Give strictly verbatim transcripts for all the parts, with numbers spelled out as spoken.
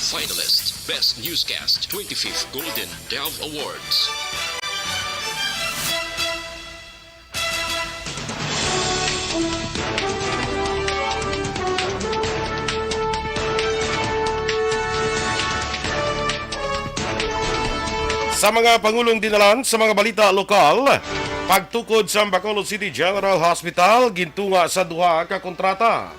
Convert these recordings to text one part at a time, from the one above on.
Finalist, Best Newscast, twenty-fifth Golden Dove Awards. Sa mga pangulong dinalan sa mga balita lokal, pagtukod sa Bacolod City General Hospital, gintunga sa duha ka kontrata.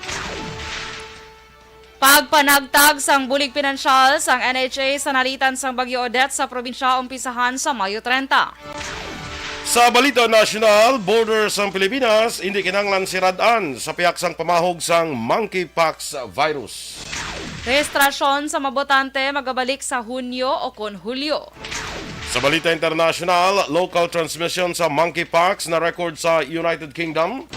Pagpanagtag sang bulig pinansyal sang N H A sa nalitan sang Bagyo Odette sa probinsya umpisahan sa Mayo trenta. Sa balita nasyonal, border sang Pilipinas indi kinahanglan sirad-an sa pihak sang pamahog sang monkeypox virus. Rehistrasyon sa mga botante magabalik sa Hunyo o kon Hulyo. Sa balita internasyonal, local transmission sa monkeypox na record sa United Kingdom.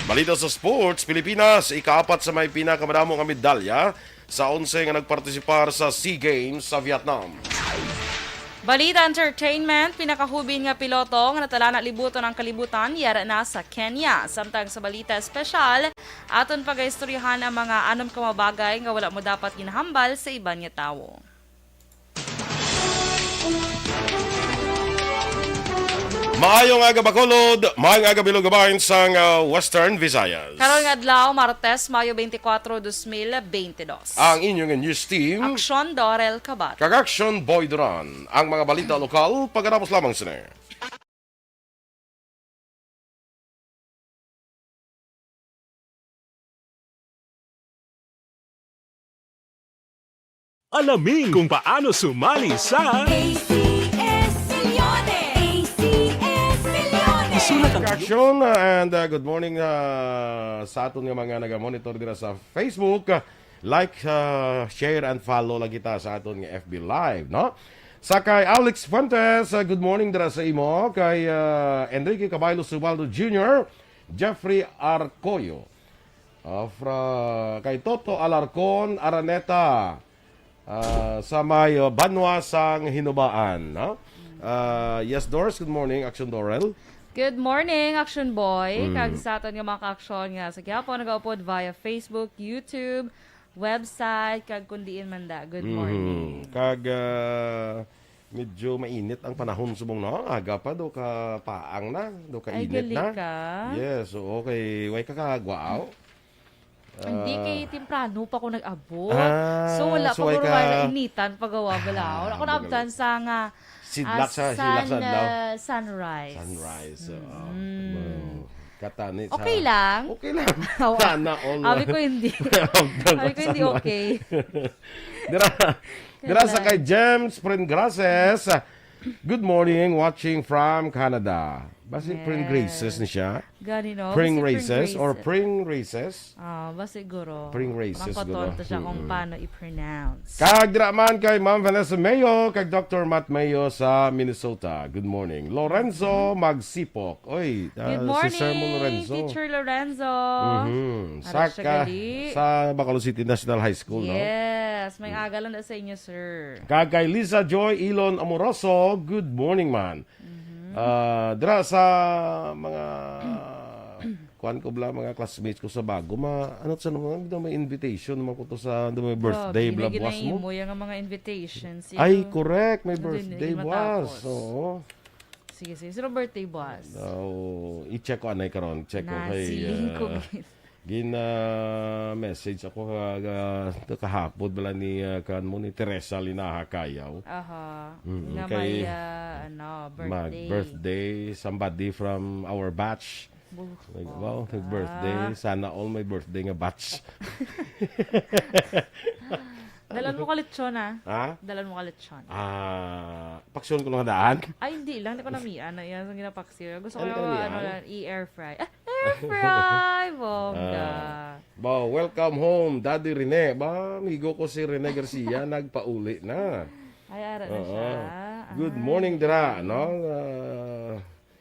Balita sa sports, Pilipinas, ikaapat sa may pinakamadamo nga medalya sa onse nga nagpartisipar sa SEA Games sa Vietnam. Balita entertainment, pinakahubin nga piloto nga natalana libuton ang kalibutan, yara na sa Kenya. Samtang sa balita espesyal, aton pagaistoryahan ang mga anom ka mga bagay nga wala mo dapat ginahambal sa iban nga tawo. Maayong aga, Bacolod. Maayong aga, Bilog Bayan sang, ah, Western Visayas. Karon nga adlaw, Martes, Mayo twenty-four, twenty twenty-two. Ang inyong news team, Aksyon Dorel Kabat. Kag Aksyon Boy Duran. Ang mga balita lokal, pagkatapos lamang sini. Alamin kung paano sumali sa A C S Milyonary. A C S Milyonary. Isulat ang Aksyon, uh, and, uh, good morning, uh, sa aton nga mga naga-monitor dira sa Facebook. Uh, like, uh, share, and follow lang kita sa aton nga F B Live, no? Sa kay Alex Fuentes, uh, good morning dira sa imo. Kay, uh, Enrique Caballo Subaldo Junior, Jeffrey Arcoyo, uh, fra-, kay Toto Alarcon Araneta, uh, sa may, uh, banwa sang Hinubaan, no? Uh, yes, Doris, good morning, Action Dorel. Good morning, Action Boy. Mm. Kag sa aton nga mga ka-aksyon nga sa gihapon nagaupod via Facebook, YouTube, website, kag kun diin man da. Good Mhm. morning. Kag, ah, medyo mainit ang panahon subong, no? Aga pa, do ka paang na, do ka Ay, init gali na. ka. Yes, oo, kay way ka kagwaaw. Hindi, Ah. kay temprano pa ko nag-abot. Ah, So, wala so pa way ko ka nainitan pagawa bala. Ah, Wala ko bagal. naabtan sa nga Sidlak sa, As sidlak sa sun, adlaw. uh, sunrise. Sunrise, oo. Mm. Wow. Katani sa Okay lang. Okay lang. Awa. Sana all. Abi ko hindi. Abi ko hindi okay. Dira, dira sa Kailan? kay James Pringrases. Good morning, watching from Canada. Basi Yes. Pringrases ni siya? Gani, no? Pring Basi races or Pringrases. Pring races? Ah, ba siguro? Pring races, Mangkoton guro. to siya kung Mm-mm. paano i-pronounce. Kag dira man kay Ma'am Vanessa Mayo, kag Doctor Matt Mayo sa Minnesota. Good morning. Lorenzo Mm-hmm. Magsipok. Oy, ah, Good si Sir Mo morning, Lorenzo. Teacher Lorenzo. Mhm. Ara Sa siya ka-, gali. sa Bacolod City National High School, no? Yes, may Mm. aga lang na sa inyo, sir. Kag kay Lisa Joy Ilon Amoroso, good morning, man. Mhm. Ah, dira sa mga kuan ko bala, mga classmates ko sa Bago, ma-, ano sa mga, may invitation naman ko to sa, may birthday Grabe, bala may buwas mo. ginahimo yung mga invitations, Ay, yun. correct, may Ano din, birthday hindi buwas. matapos. Oo. Sige, sige. Sino birthday buwas? Oh, i-check ko anay karon. Check ko Na, kay, siling ko, ah, gid. Gina-message ako ka, ka, kahapon bala ni, ah, kan mo ni Teresa Linaha Kayaw. Aha. Mm, Nga kay may, ah, ano, mag-birthday. birthday somebody from our batch. Bu-, Like, wow, bongga. nag-birthday. Sana all may birthday nga batch. Dalan mo ka lechon, ah. Ha? Dalan mo ka lechon. Ah, paksyon ko lang daan. Ay, hindi lang. Hindi ko namian na yan. Ang ginapaksiw. Gusto ko Ano yung, ka namian? ano lang, i-air fry. Ah, air fry! Bongga. Ah. Ba, welcome home, Daddy Rene. Ba, amigo ko si Rene Garcia, nagpauli na. Ay, ara na Oo. siya. Good Ay. morning, dira, no? Ah,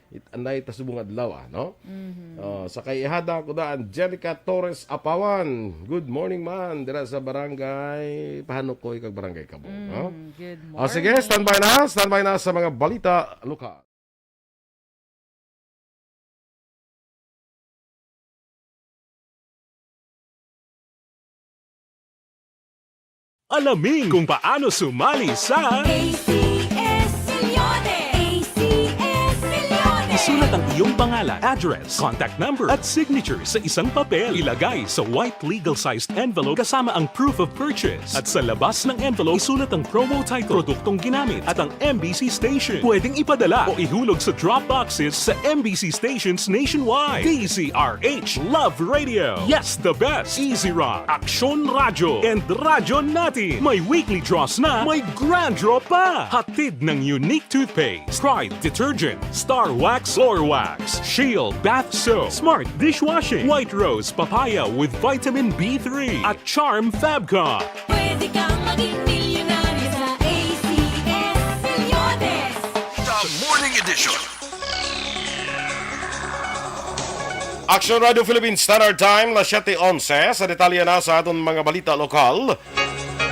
it-, anay ta subong adlaw, ah, no? Mhm. Oh, sa kay ihada ko na, Angelica Torres Apawan. Good morning, man. Dira sa barangay Pahanukoy kag barangay Kabong, no? Mm, good Oh, sige, morning. standby na. Standby na sa mga balita lokal. Alamin kung paano sumali sa A C S Millones. A C S Millones. Isulat ang iyong pangalan, address, contact number, at signature sa isang papel. Ilagay sa white legal-sized envelope kasama ang proof of purchase. At sa labas ng envelope, isulat ang promo title, produktong ginamit, at ang M B C station. Pwedeng ipadala o ihulog sa drop boxes sa M B C stations nationwide. D Z R H Love Radio. Yes, the best. Easy Rock, Aksyon Radyo, and Radyo Natin. May weekly draws na, may grand draw pa. Hatid ng Unique Toothpaste, Pride Detergent, Star Wax Floor Wax, Shield Bath Soap, Smart Dishwashing, White Rose Papaya with Vitamin B three, at Charm Fabcon. Pwede kang maging milyonaryo sa A C S Millones. The Morning Edition. Action Radio Philippines Standard Time, las siyete onse. Sa detalye na sa aton mga balita lokal,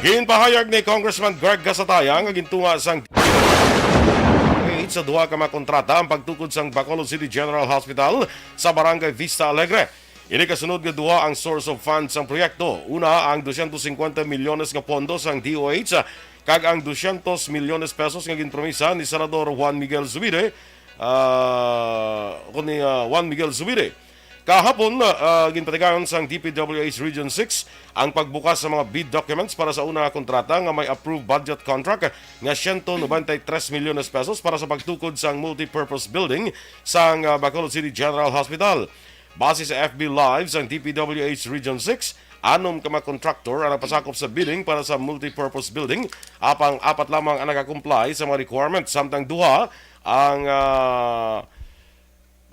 ginpahayag ni Congressman Greg Gasataya nga gintunga sang sa duha ka mga kontrata ang pagtukod sang Bacolod City General Hospital sa Barangay Vista Alegre. Ini kasunod nga duha ang source of funds sang proyekto. Una, ang dosyentos singkwenta milyones nga pondo sang D O H, kag ang dosyentos milyones pesos nga ginpromisa ni Senador Juan Miguel Zubiri, ah, kundi, ah, Juan Miguel Zubiri. Kahapon, ah, ginpatigayon sang D P W H Region six ang pagbukas sa mga bid documents para sa una nga kontrata nga may approved budget contract nga siyento nobenta y tres milyones pesos para sa pagtukod sang multipurpose building sang, ah, Bacolod City General Hospital. Base sa F B Live sang D P W H Region six, anom ka mga contractor ang nagpasakop sa bidding para sa multipurpose building, apang apat lamang ang nakakomply sa mga requirements, samtang duha ang, ah,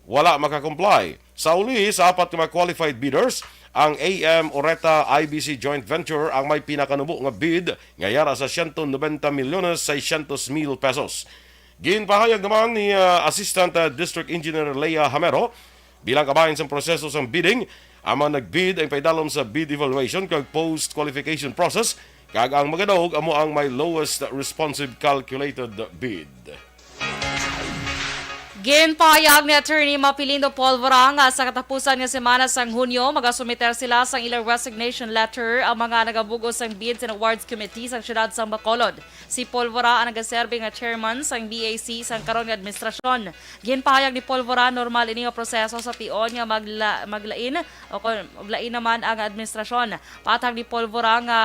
wala makakomply. Sa uli, sa apat ka mga qualified bidders, ang A M Oreta I B C Joint Venture ang may pinakanubo nga bid nga yara sa siyento nobenta milyones seiscientos mil pesos. Ginpahayag naman ni, ah, Assistant, ah, District Engineer Lea Hamero, bilang kabahin sang proseso sang bidding, ang mga nag-bid ang paidalom sa bid evaluation kag post-qualification process, kag ang magadaog amo ang may lowest responsive calculated bid. Ginpahayag ni Attorney Mapilindo Polvora nga sa katapusan nga semana sang Hunyo, magasumiter sila sang ilang resignation letter ang mga nagabug-os sang Bids and Awards Committee sang siyudad sang Bacolod. Si Polvora ang nagaserbi nga chairman sang B A C sang karon nga administrasyon. Ginpahayag ni Polvora, normal ini nga proseso sa tion nga magla-, maglain o kon maglain naman ang administrasyon. Patag ni Polvora nga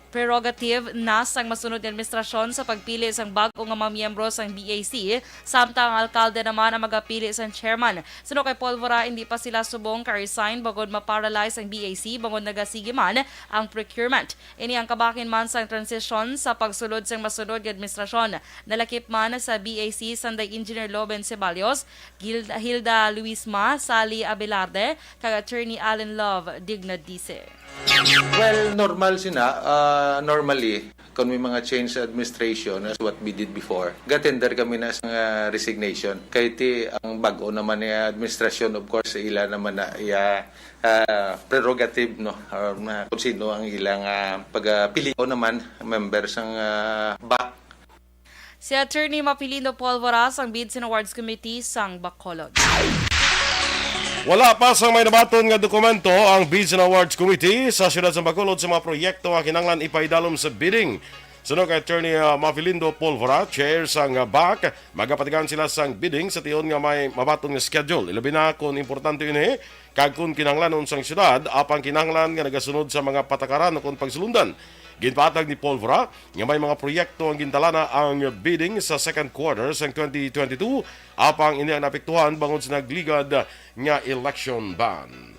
prerogative na sang masunod nga administrasyon sa pagpili sang bag-o nga mga miyembro sang B A C, samtang ang alkalde naman ang magapili sang chairman. Suno kay Polvora, hindi pa sila subong ka-resign bangod ma-paralyze ang B A C bangod nagasigi man ang procurement. Ini ang kabahin man sang transisyon sa pagsulod sang masunod nga administrasyon. Nalakip man sa B A C sanday Engineer Loben Ceballos, Gil-, Hilda Luisma, Sally Abelarde, kag Attorney Allen Love Dignadice. Well, normal sina, ah, normally, kung may mga change sa administration, as what we did before, gatender kami na sa mga resignation. Kay ti ang bag-o naman nga administrasyon, of course, ila naman na iya, ah, prerogative, no, or na kung sino ang ilang, ah, pagpilion naman, member sang, ah, back. Si Attorney Mapilindo Polvora sang Bids and Awards Committee sang Bacolod. Wala pa sang may nabaton nga dokumento ang Bids and Awards Committee sa siyudad sa Bacolod sa mga proyekto nga kinahanglan ipaidalom sa bidding. Suno kay Attorney, ah, Mapilindo Polvora, chair sang, ah, back, magapatigayon sila sang bidding sa tion nga may mabaton nga schedule. Ilabi na kon importante ini kag kon kinahanglanon sang siyudad, apang kinahanglan nga nagasunod sa mga patakaran kon pagsulundan. Ginpatag ni Polvora nga may mga proyekto ang gintalana ang bidding sa second quarter sang twenty twenty-two, apang ini ang naapektuhan bangod sa nagligad nga election ban.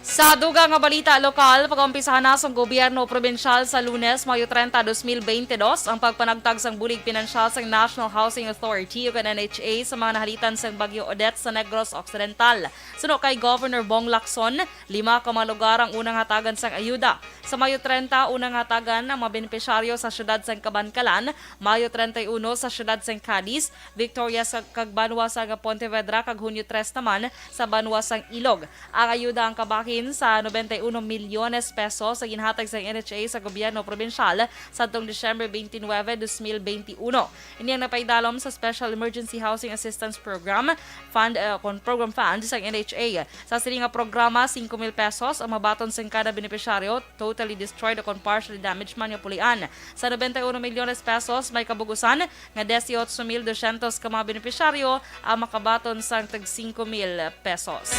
Sa dugang nga balita lokal, pag-umpisahan na sang gobyerno probinsyal sa Lunes, Mayo treinta, dos mil beintidos, ang pagpanagtag sang bulig pinansyal sang National Housing Authority o N H A sa mga nahalitan sang Bagyo Odette sa Negros Occidental. Suno kay Governor Bong Lacson, lima ka mga lugar ang unang hatagan sang ayuda. Sa Mayo treinta, unang hatagan ang mga benepisyaryo sa siyudad sang Kabankalan, Mayo treinta y uno sa siyudad sang Cadiz, Victoria sa kag banwa sang Pontevedra, kag Hunyo tres naman sa banwa sang Ilog. Ang ayuda ang kabahin sa noventa y uno milyones pesos sa ginhatag sang N H A sa gobyerno probinsyal sadtong Disyembre twenty-nine, twenty twenty-one. Ini ang napaidalom sa Special Emergency Housing Assistance Program Fund, uh, kon Program Fund sang N H A. Sa sini nga programa, singko mil pesos ang mabaton sang kada benepisyaryo, totally destroyed o kon partially damaged man nga pulian. Sa noventa y uno milyones pesos, may kabugusan nga dieciocho mil doscientos ka mga benepisyaryo ang makabaton sang tag singko mil pesos.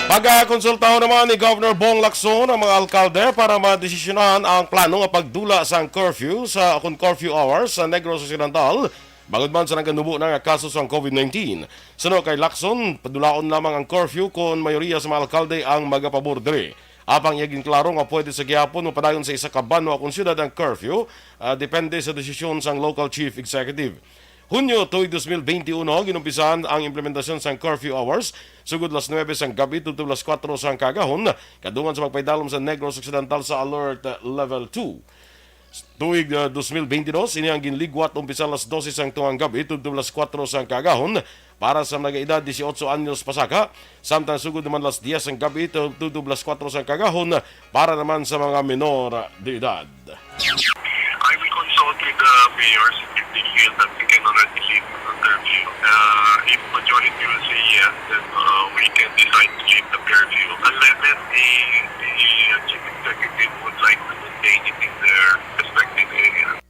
Pagakonsultaho naman ni Governor Bong Lacson ang mga alkalde para madesisyonan ang plano nga pagdula sang curfew sa, kon curfew hours sa Negros Occidental, bangod man sa naganubo na nga kaso sang COVID nineteen. Suno kay Lacson, padulaon lamang ang curfew kon mayoriya sa mga alkalde ang magapabor diri. Apang iya ginklaro nga pwede sa gihapon mapadayon sa isa ka banwa kon syudad ang curfew, ah, depende sa desisyon sang local chief executive. Hunyo tuig dos mil benti uno, ginumpisan ang implementasyon sang curfew hours sugod las nuebe sang gabi tubtob las kuwatro sang kaagahon, kadungan sa pagpaidalom sa Negros Occidental sa Alert Level two. Tuig, ah, dos mil benti dos, ini ang ginligwat umpisa las dose sang tungang gabi tubtob las kuwatro sang kaagahon para sa mga edad dieciocho anyos pasaka, samtang sugod naman las diez sang gabi tubtob las kuwatro sang kaagahon para naman sa mga menor de edad. I will consult with the mayors if they feel that we can already lift the curfew. Uh, if majority will say yes, then, uh, we can decide to lift the curfew. Unless the, the chief executive would like to maintain it in their respective area.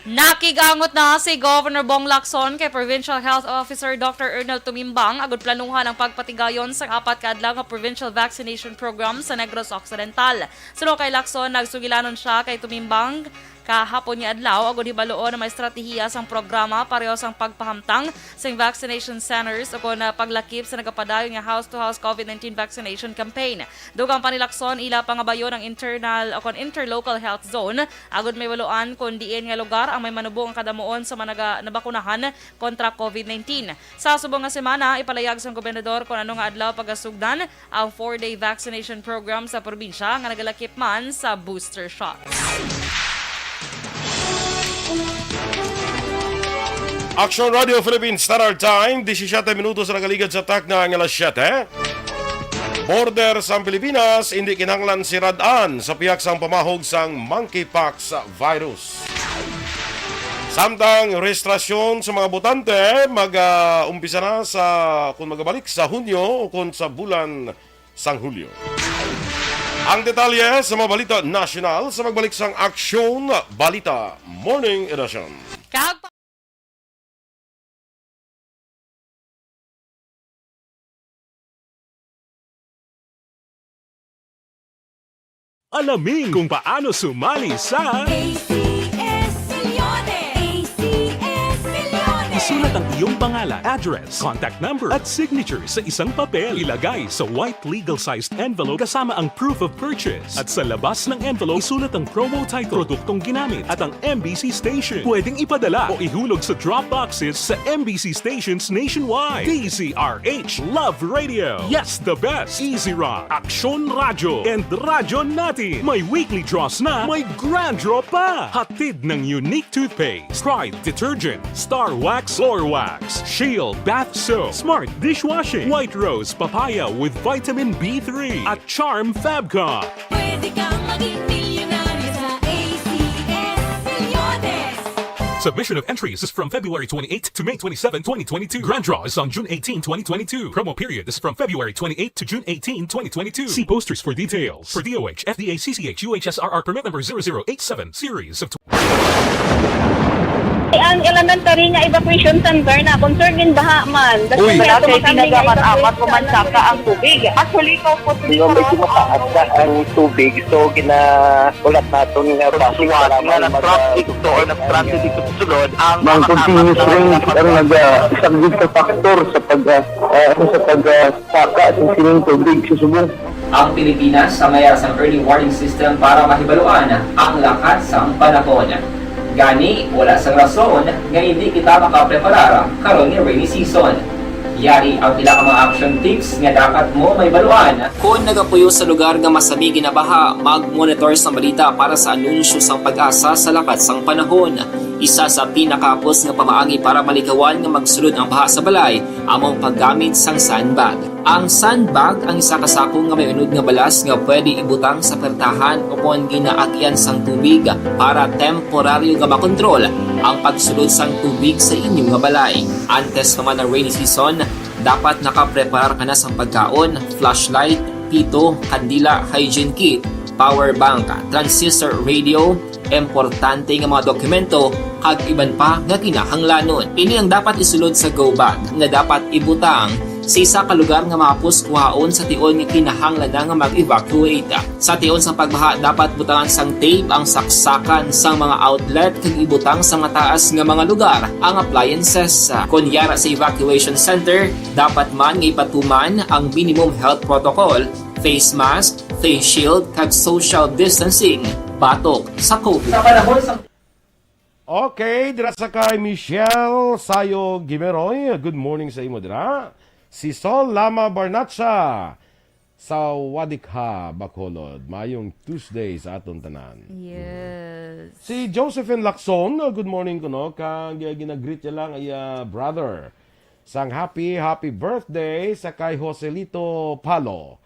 Nakigangot na si Governor Bong Lacson kay Provincial Health Officer Doctor Ernel Tumimbang agud planuhan ang pagpatigayon sang apat ka adlaw nga provincial vaccination program sa Negros Occidental. Suno kay Lacson, nagsugilanon sia kay Tumimbang kahapon nga adlaw agud hibaluon ang mga estratehiya sang programa pareho sang pagpahamtang sing vaccination centers ukon, ah, paglakip sa nagapadayon nga house-to-house COVID nineteen vaccination campaign. Dugang pa ni Lacson, ila pangabayon ang internal o kon interlocal health zone agud mahibaluan kon diin nga lugar ang may manubo nga kadamuon sa mga naga-, nabakunahan kontra COVID nineteen. Sa subong nga semana, ipalayag sang gobernador kon ano nga adlaw pagasugdan ang four-day vaccination program sa probinsya nga nagalakip man sa booster shot. Action Radio Philippines Standard Time, disisiete minutos ang nakaligad sa takna nga alas siete. Border sang Pilipinas, indi kinahanglan sirad-an sa pihak sang pamahog sang monkeypox virus. Samtang rehistrasyon sa mga botante mag, ah, umpisa na sa, kung magabalik sa Hunyo o kung sa bulan sang Hulyo. Ang detalye sa mga balita nasyonal sa pagbalik sang Aksyon Balita Morning Edition. Kag Alamin kung paano sumali sa A C S Millones. A C S Millones. Isulat ang iyong pangalan, address, contact number, at signature sa isang papel. Ilagay sa white legal-sized envelope kasama ang proof of purchase. At sa labas ng envelope, isulat ang promo title, produktong ginamit, at ang M B C station. Pwedeng ipadala o ihulog sa drop boxes sa M B C stations nationwide. D Z R H Love Radio. Yes, the best. Easy Rock, Aksyon Radyo, and Radyo Natin. May weekly draws na, may grand draw pa. Hatid ng Unique Toothpaste, Pride Detergent, Star Wax Floor Wax, Shield Bath Soap, Smart Dishwashing, White Rose Papaya with Vitamin B three, at Charm Fabcon. Pwede kang maging milyonaryo sa A C S Millones. Submission of entries is from February twenty-eighth to May twenty-seven, twenty twenty-two. Grand draw is on June eighteen, twenty twenty-two. Promo period is from February twenty-eighth to June eighteen, twenty twenty-two. See posters for details. For D O H, F D A, C C H, U H S R R permit number zero zero eight seven, series of Ang elementary nga evacuation center na concern in baha man. Uy. Wala kay ginagamat-amat ko man saka ang tubig. Actually, ikaw po, medyo mataas na ang tubig, so ginaulat naton nga traffic, suwat nga mag-, nag-traffic to or nag-traffic dito sa sulod ang mga continuous rain ang nag-, ah, isang big factor sa pag, ah, ah, sa pag, ah, saka sa sining tubig sa subong. Ang Pilipinas ang may ara sang early warning system para mahibaluan ang lakat sang panahon. Gani, wala sang rason nga indi kita makapreparar karon nga rainy season. Yari ang pila ka mga action tips nga dapat mo mahibaluan. Kon nagapuyo sa lugar nga masami ginabaha, mag-monitor sang balita para sa anunsyo sang PAGASA sa lakat sang panahon. Isa sa pinakahapos nga pamaagi para malikawan nga magsulod ang baha sa balay amo ang paggamit sang sandbag. Ang sandbag ang isa ka sako nga may unod nga balas nga pwede ibutang sa pertahan upon ginaagyan sang tubig para temporaryo nga makontrol ang pagsulod sang tubig sa inyo nga balay. Antes pa man ang rainy season, dapat nakapreparar ka na sang pagkaon, flashlight, pito, kandila, hygiene kit, power bank, transistor radio, importante nga mga dokumento, kag iban pa nga kinahanglanon. Ini ang dapat isulod sa go bag nga dapat ibutang sa isa ka lugar nga mahapos kuhaon sa tion nga kinahanglan na nga mag-evacuate. Sa tion sang pagbaha, dapat butangan sang tape ang saksakan sang mga outlet kag ibutang sa mataas nga mga lugar ang appliances. Kon yara sa evacuation center, dapat man nga ipatuman ang minimum health protocol, face mask, face shield, kag social distancing batok sa COVID. Sa panahon sa Okay, dira sa kay Michelle Sayo Gimeroy. Good morning sa imo dira. Si Sol Lama Barnacha. Sawadikha, Bacolod. Mayong Tuesday sa aton tanan. Yes. Si Josephine Lacson, good morning kuno. Kag, uh, ginagreet niya lang iya brother sang happy, happy birthday sa kay Joselito Palo.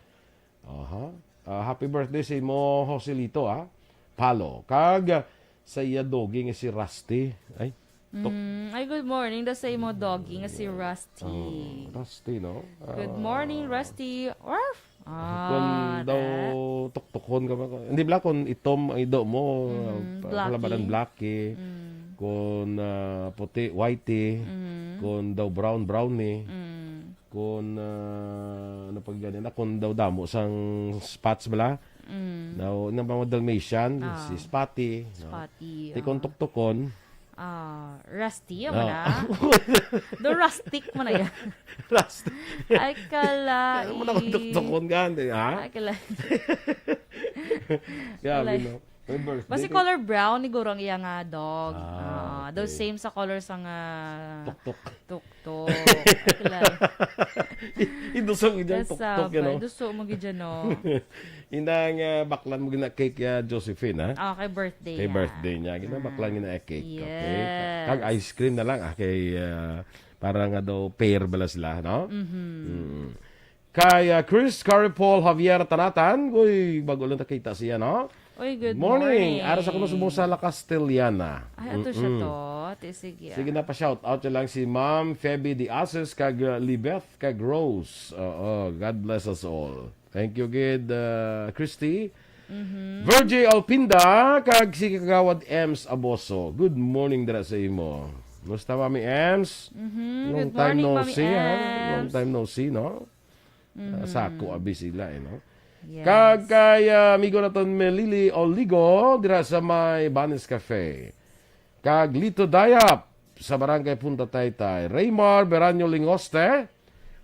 Aha. Ah, happy birthday sa imo, Joselito, ah. Palo. Kag, uh, sa iya doggy nga si Rusty. Ay, tok- Mm, ay, good morning daw sa imo doggy nga si Rusty. Oh, Rusty, no? Good morning, Ah, Rusty. Ruff! Kung Ah, daw tuktukon ka ba? Hindi bala kung itom ang ido mo, Mm, ah, blacky. Kalabanan blacky. Mm. Kung, ah, puti, whitey. Mm. Kung daw brown, brownie. Mm. Kung, ah, ano pa gani na, kung daw damo sang spots bala. Mm. Daw, inang mga Dalmatian, Ah. si Spotty, no? Spotty, Ti kung ah. tuktukon, Ah, rusty, amo Ah. na. Do rustic mo na yan. Rustic. Ay, kalai. Ano mo na kung tuktukon ka, hindi, ha? Ay, kalai. Grabe, Kalai. no? May birthday Basi kay color brown ni guro ang iya nga dog. Ah, Ah, do okay. same sa color sa nga Tuktok. tuktok. Ay, kalai. Indo sa mo dyan, Yes, tuktok, sabay. yan, no? Indo sa mo gid dyan, no? Inang, ah, baklan mo gina cake, ah, Josephine, ha? Ah, kay birthday, Kay ah. birthday niya. Gina baklan Ah, gina cake. Okay. yes. Kag ice cream na lang, ah, kay, ah, para nga daw pair bala sila, no? Mhm. Mm. Kay, ah, Chris Caripol Javier Tanatan, uy, bago lang nakita siya, no? Uy, good Morning. morning. Ara sa kuno sa La Castellana. Ay, ato siya Mm-mm. to. Ti, sige, Sige ah. na, pa-shout out niya lang si Ma'am Feby De Ases kag, ah, Libeth kag Rose. Oo, God bless us all. Thank you, gid, uh, Christy. Mhm. Virgie Alpinda, kag si Kagawad Ems Aboso. Good morning dira sa imo. Musta, Mami Ems? Mhm. Long Good time morning, no Mami see, ha? Long Ems. time no see, no? Mhm. Ah, sako abi sila, eh, no? Yes. Kag kay, ah, amigo naton Melili Oligo, dira sa may Banis Cafe. Kag Lito Dayap, sa Barangay Punta Taytay. Raymar Beranyo Lingoste,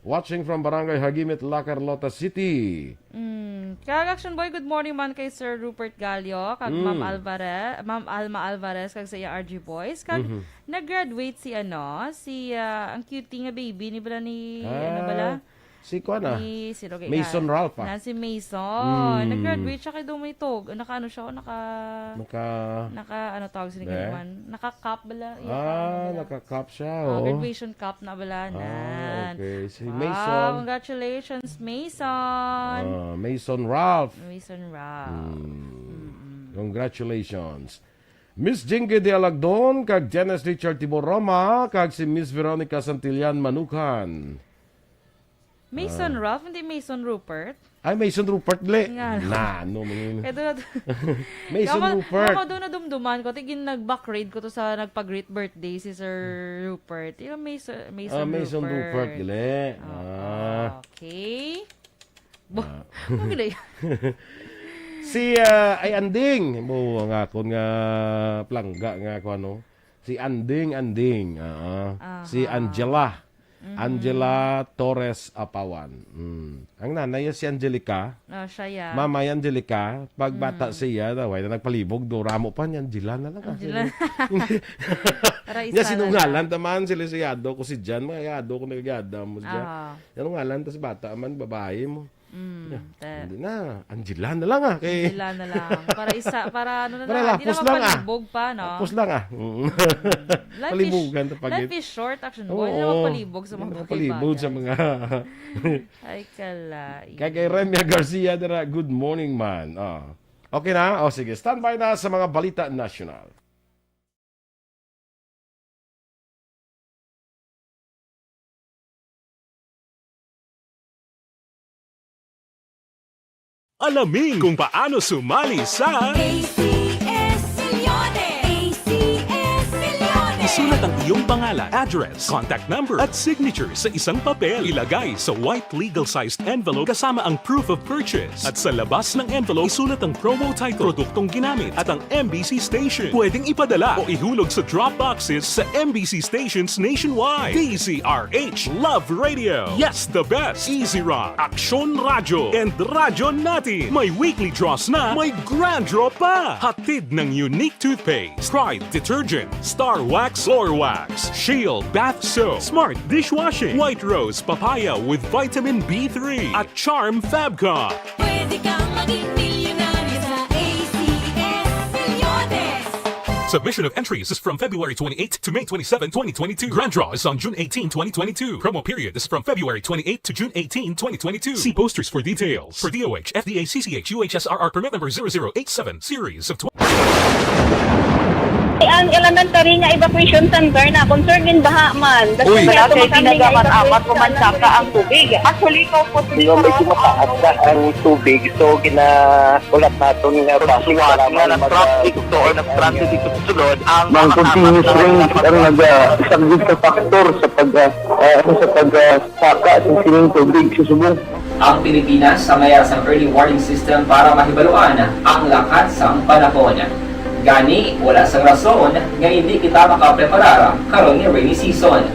watching from Barangay Hagimit, La Carlota City. Mm. Kag Action Boy, good morning man kay Sir Rupert Gallo, kag Mm. Ma'am Alvarez, Ma'am Alma Alvarez, kag sa iya R G Boys. Kag Mhm. nag-graduate si, ano, si, ah, ang cutie nga baby ni bala ni, ano Ah, bala? si kuan, ah. Ni, sino kay Mason ka? Ralph, ah. Na si Mason. Mm. Nag-graduate siya kay Dumitog. Naka, ano siya, naka, Naka naka, ano tawag sini Eh? kay man? Naka-cap bala. Iya, Ah, ano bala? naka-cap siya, Ah, oh. graduation cap na bala, Ah, nan. okay. Si Wow, Mason. congratulations, Mason. Ah, Mason Ralph. Mason Ralph. Mm. Mm-mm. Congratulations. Miss Jinky de Alagdon, kag Janice Richard Tibor Roma, kag si Miss Veronica Santillan Manukan. Mason Ah. Ralph, hindi Mason Rupert? Ay, Mason Rupert, le. Nga, no? Na, ano man yun? Kaya doon na Mason Kama-, Rupert. Kama doon na dumduman ko. Tigin nag-back raid ko to sa nagpag-greet birthday si Sir Rupert. Yung Mason, Mason Ah, Mason Rupert. Rupert, gali. Oo, Ah. okay. Bo-, Ah. okay na yun. Si, ah, ay, Anding. Mo, ang akon nga plangga nga ako, ano. Si Anding, Anding. Ah, si Aha. Angela. Mm. Angela Torres Apawan. Mm. Ang nanay si Angelica. Oh, siya, ya. Mamay Angelica, pag bata Mm. siya, na, way na nagpalibog, do, ramo pa ni Angela na lang, ah. Angela. Hindi. Aray, Niya isa na sinungalan lang. taman, sila si Yado ko si Jan, mga Yado ko nagagada mo si Jan. Ah. Yan ang ngalan, tas bata man, babae mo. Mm, Yeah, te- hindi na. Angela na lang, ah, kay Sila na lang. Para isa, para ano na Para lang, ah, di na lapos lang, ah. mapalibog pa, no? Lapos lang, ah. Mm. Life is, Palibugan ta pag- life is short, action boy. Hindi na Oo. mapalibog sa Hindi mga na mapalibog sa bagay-bagay. mga Ay, kalai. Kay, kay Remia Garcia dira, "Good morning, man." Ah. Okay na? O, sige. Standby na sa mga balita nasyonal. Alamin kung paano sumali sa A C S Milyones! A C S Milyones! Isulat ang iyong pangalan, address, contact number, at signature sa isang papel. Ilagay sa white legal-sized envelope kasama ang proof of purchase. At sa labas ng envelope, isulat ang promo title, produktong ginamit, at ang M B C station. Pwedeng ipadala o ihulog sa drop boxes sa M B C stations nationwide. D Z R H Love Radio. Yes, the best. Easy Rock. Aksyon Radyo. And Radyo Natin. May weekly draws na, may grand draw pa. Hatid ng Unique Toothpaste, Pride Detergent, Star Wax Floor Wax, Shield Bath Soap, Smart Dishwashing, White Rose Papaya with Vitamin B three, at Charm Fabcon. Pwede kang maging milyonaryo sa A C S Milyones. Submission of entries is from February twenty-eighth to May twenty-seven, twenty twenty-two. Grand draw is on June eighteen, twenty twenty-two. Promo period is from February twenty-eighth to June eighteen, twenty twenty-two. See posters for details. For D O H, F D A, C C H, U H S R R permit number zero zero eight seven, series of twenty. Ang elementary nga evacuation center na concern in baha man. Uy. Wala kay ginagaman amat, pumansaka ang tubig. Actually, ikaw po, Di ba, medyo mataas na ang tubig, so ginahulat naton nga bus nga nag-traffic dito, or nag-traffic dito sa sulod, ang Ang mga continuous apat na rain ang nag-, ah, isa gid sa factor sa pag, ah, ah, ano, sa pag, ah, saka sa sining tubig sa subong. Ang Pilipinas sa mayara sang early warning system para mahibaluan ang lakat sang panahon. Gani, wala sang rason nga indi kita makapreparar karon nga rainy season.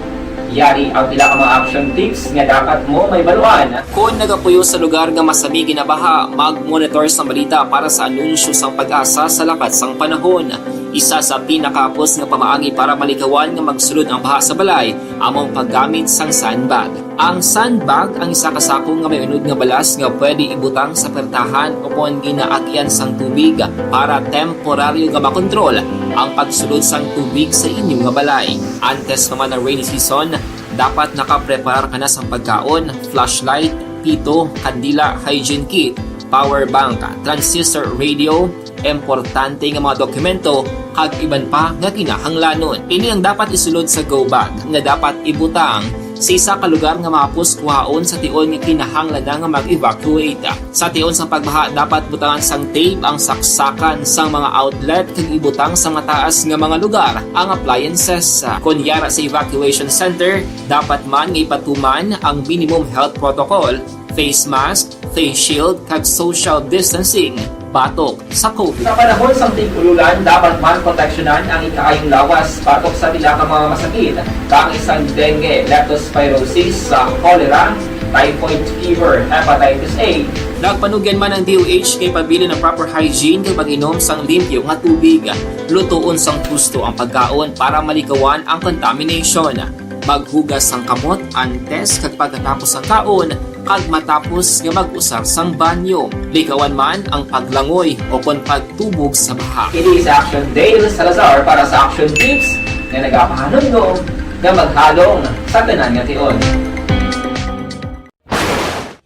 Yari ang pila ka mga action tips nga dapat mo mahibaluan. Kon nagapuyo sa lugar nga masami ginabaha, mag-monitor sang balita para sa anunsyo sang PAGASA sa lakat sang panahon. Isa sa pinakahapos nga pamaagi para malikawan nga magsulod ang baha sa balay amo ang paggamit sang sandbag. Ang sandbag ang isa ka sako nga may unod nga balas nga pwede ibutang sa pertahan o kon ginaagyan sang tubig para temporaryo nga makontrol ang pagsulod sang tubig sa inyo nga balay. Antes pa man ang rainy season, dapat nakapreparar ka na sang pagkaon, flashlight, pito, kandila, hygiene kit, power bank, transistor radio, importante nga mga dokumento, kag iban pa nga kinahanglanon. Ini ang dapat isulod sa go bag nga dapat ibutang sa isa ka lugar nga mahapos kuhaon sa tion nga kinahanglan na nga mag-evacuate. Sa tion sang pagbaha, dapat butangan sang tape ang saksakan sang mga outlet kag ibutang sa mataas nga mga lugar ang appliances. Kon yara sa evacuation center, dapat man nga ipatuman ang minimum health protocol, face mask, face shield, kag social distancing batok sa COVID. Sa panahon sang tig-ululan, dapat man proteksyonan ang ikaayong lawas batok sa pila ka mga masakit, kaangay sang dengue, leptospirosis, sa cholera, typhoid fever, hepatitis A. Nagpanugyan man ang D O H kay pabilin ang proper hygiene kag pag-inom sang limpyo nga tubig. Lutoon sang husto ang pagkaon para malikawan ang contamination. Maghugas sang kamot antes kag pagkatapos sang kaon, kag matapos nga mag-usar sang banyo. Likawan man ang paglangoy o kon pagtubog sa baha. Ini si Action Dale Salazar para sa Action Tips nga nagapahanumdom nga maghalong sa tanan nga tion.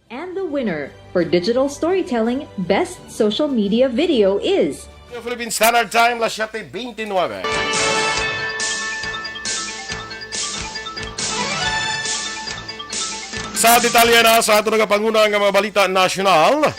And the winner for digital storytelling best social media video is Philippine Standard Time, las siete veintinueve. Sa detalye na sa ato nagapanguna nga mga balita nasyonal,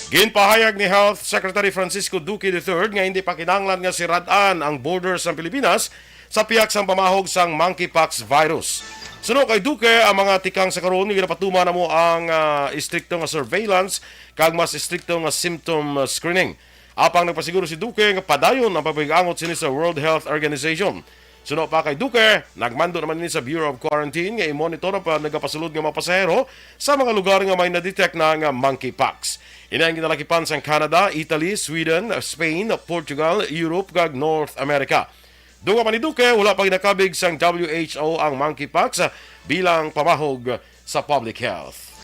ginpahayag ni Health Secretary Francisco Duque the third nga hindi pa kinahanglan nga sirad-an ang borders sang Pilipinas sa pihak sang pamahog sang monkeypox virus. Suno kay Duque, ang mga tikang sa karon nga ginapatuman amo ang, ah, istrikto nga surveillance kag mas istrikto nga symptom, ah, screening. Apang nagpasiguro si Duque nga padayon ang pagpahigangot sini sa World Health Organization. Suno pa kay Duque, nagmando naman ini sa Bureau of Quarantine nga i-monitor ang pa-, nagapasulod nga mga pasahero sa mga lugar nga may na-detect na nga monkeypox. Ini ang ginalakipan sang Canada, Italy, Sweden, Spain, Portugal, Europe, kag North America. Dunga pa ni Duque, wala pa ginakabig sang W H O ang monkeypox bilang pamahog sa public health.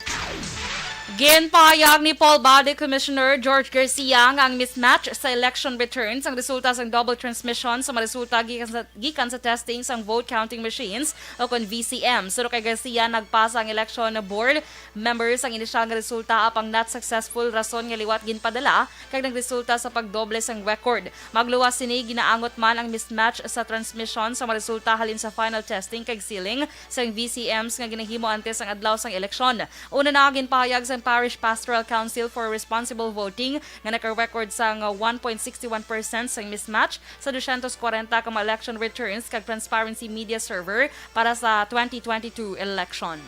Ginpahayag ni Paul Body Commissioner George Garcia nga ang mismatch sa election returns ang resulta sang double transmission sa mga resulta gikan sa, gikan sa testing sang vote counting machines o kon V C M. Suno kay Garcia, nagpasa ang election board members ang inisyal nga resulta apang not successful, rason nga liwat ginpadala kag nagresulta sa pagdoble sang record. Magluwas sini, ginaangot man ang mismatch sa transmission sa mga resulta halin sa final testing kag sealing sang V C Ms nga ginahimo antes ang adlaw sang eleksyon. Una na, ginpahayag sang Parish Pastoral Council for Responsible Voting nga naka-record sang one point six one percent sang mismatch sa dusyentos kwarenta ka mga election returns kag transparency media server para sa twenty twenty-two election.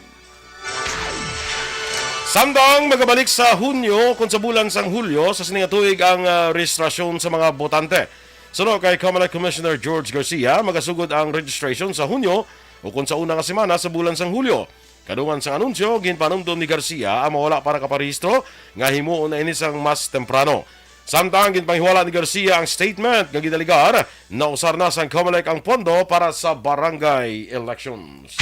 Samtang magabalik sa Hunyo kon sa bulan sang Hulyo sa sini nga tuig ang, ah, rehistrasyon sa mga botante. Suno kay Comelec Commissioner George Garcia, magasugod ang registration sa Hunyo o kon sa una nga semana sa bulan sang Hulyo. Kadungan sang anunsyo, ginpanumdom ni Garcia ang mawala para kaparehistro nga himuon na ini sang mas temprano. Samtang ginpanghiwala ni Garcia ang statement nga ginaligar, nausar na sang Comelec ang pondo para sa barangay elections.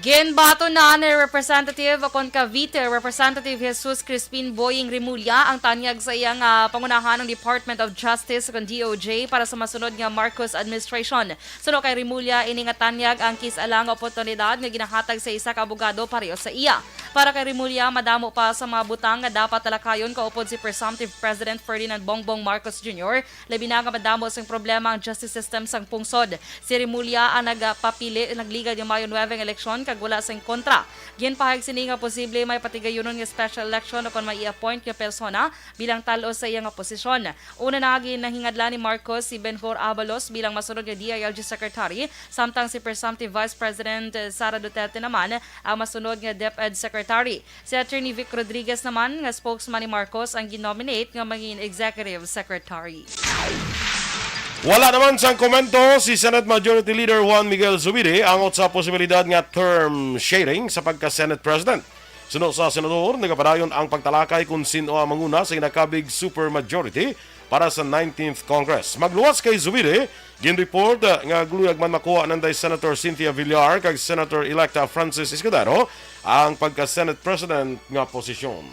Ginbaton na ni Representative o kon Cavite Representative Jesus Crispin Boying Remulla ang tanyag sa iya nga pangunahan ang Department of Justice o kon D O J para sa masunod nga Marcos administration. Suno kay Remulla, ini nga tanyag ang kis-a lang nga oportunidad nga ginahatag sa isa ka abogado pareho sa iya. Para kay Remulla, madamo pa sa mga butang nga dapat talakayon kaupod si presumptive President Ferdinand Bongbong Marcos Junior, labi na nga madamo sing problema ang justice system sang pungsod. Si Remulla ang nagpapili, nagligad nga Mayo nuebe nga eleksyon kag wala sing kontra. Ginpahayag sini nga posible may patigayunon nga special election o kon may i-appoint nga persona bilang tal-os sa iya nga posisyon. Una na, ginahingadlan ni Marcos si Benhur Abalos bilang masunod nga D I L G Secretary, samtang si presumptive Vice President, eh, Sara Duterte naman ang masunod nga DepEd Secretary. Si Attorney Vic Rodriguez naman, nga spokesman ni Marcos, ang ginominate nga maging Executive Secretary. Wala naman sang komento si Senate Majority Leader Juan Miguel Zubiri angot sa posibilidad nga term sharing sa pagka-Senate President. Suno sa senador, nagapadayon ang pagtalakay kung sin-o ang manguna sa ginakabig supermajority para sa nineteenth Congress. Magluwas kay Zubiri, ginreport, ah, nga luyag man makuha nanday Senator Cynthia Villar kag Senator-elect, ah, Francis Escudero ang pagka-Senate President nga posisyon.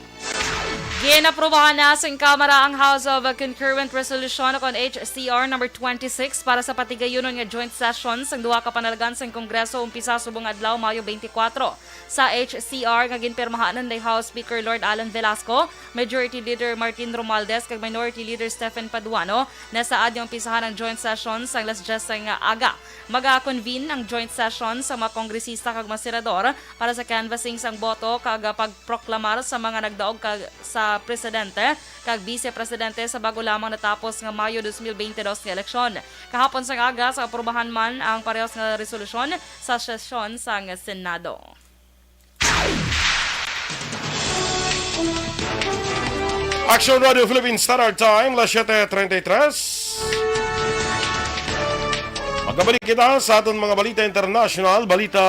Ginaprobahan na sang Kamara ang House of Concurrent Resolution o kon H C R number twenty-six para sa patigayunon nga joint session sang duha ka panalgan sang Kongreso umpisa subong adlaw, Mayo twenty-four. Sa H C R nga ginpirmahan ni House Speaker Lord Alan Velasco, Majority Leader Martin Romualdez kag Minority Leader Stephen Paduano, nasaad nga umpisahan ang joint session sang alas dyes nga aga. Maga-convene ang joint session sa mga kongresista kag mga senador para sa canvassing sang boto kag pagproklamar sa mga nagdaog ka sa presidente kag bise presidente sa bago lamang natapos nga Mayo dos mil bente dos nga eleksyon. Kahapon sang aga, sa aprubahan man ang parehas nga resolusyon sa sesyon sang Senado. Action Radio Philippine Standard Time, las siete treinta y tres. Magabalik kita sa aton mga balita international, balita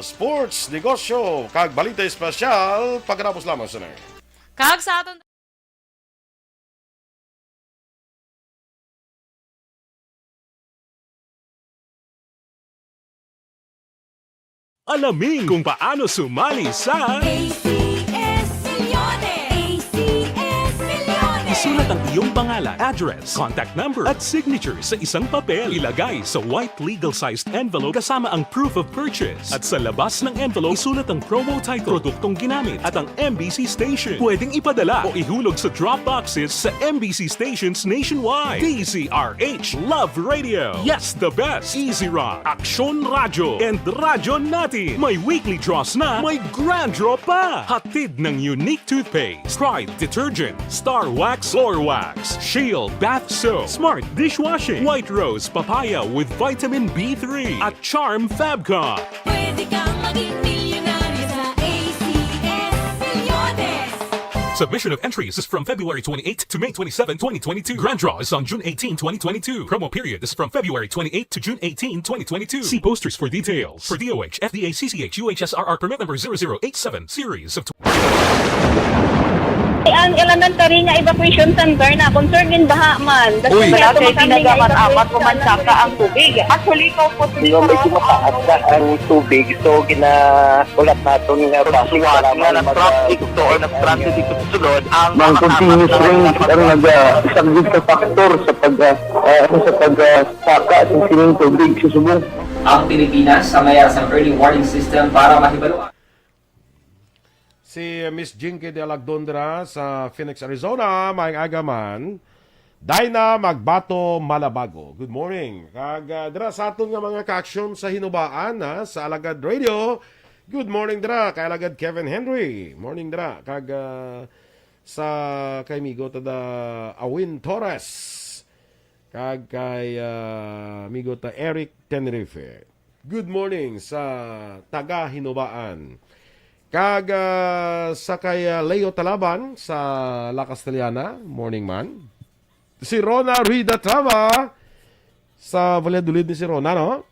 sports, negosyo, kag balita espesyal pagkatapos lamang sini. Kag sa aton Alamin kung paano sumali sa A C S Millones! A C S Millones! Isulat ang iyong pangalan, address, contact number, at signature sa isang papel. Ilagay sa white legal-sized envelope kasama ang proof of purchase. At sa labas ng envelope, isulat ang promo title, produktong ginamit, at ang M B C station. Pwedeng ipadala o ihulog sa drop boxes sa M B C stations nationwide. D Z R H Love Radio. Yes, the best. Easy Rock, Aksyon Radyo, and Radyo Natin. May weekly draws na, may grand draw pa. Hatid ng Unique Toothpaste, Pride Detergent, Star Wax, Floor Wax, Shield Bath Soap, Smart Dishwashing, White Rose Papaya with Vitamin B three, at Charm Fabcon. Pwede kang maging milyonaryo sa A C S Millones. Submission of entries is from February twenty-eighth to May twenty-seven, twenty twenty-two. Grand draw is on June eighteen, twenty twenty-two. Promo period is from February twenty-eighth to June eighteen, twenty twenty-two. See posters for details. For D O H, F D A, C C H, U H S R R permit number zero zero eight seven, series of tw- Ang elementary nga evacuation center na concern din baha man. Uy. Wala kay pinagamat-amat mo man saka ang tubig. Actually, ko po. Di ba, medyo mataas na ang tubig, so ginaulat naton nga traffic nga nag-traffic to or nag-transit dito sa sulod ang mga continuous rain ang nag-, ah, isang big factor sa pag, ah, ah, sa pag, ah, saka sa sining tubig sa subong. Ang Pilipinas sa mayas ang early warning system para mahibalo. Si Miss Jinky de Alagdondra sa Phoenix, Arizona, maayong aga man. Dina Magbato Malabago, good morning. Kag, ah, dira sa aton nga mga ka-aksyon sa Hinubaan, ha, sa Alagad Radio, good morning dira kay Alagad Kevin Henry. Morning dira kag, ah, sa kay Migo Tada Awin Torres. Kag kay, ah, amigo ta Eric Tenerife. Good morning sa taga Hinubaan. Kag, ah, sa kay, ah, Leo Talaban sa La Castellana, morning man. Si Rona Rida Trava sa Valladolid ni si Rona, no?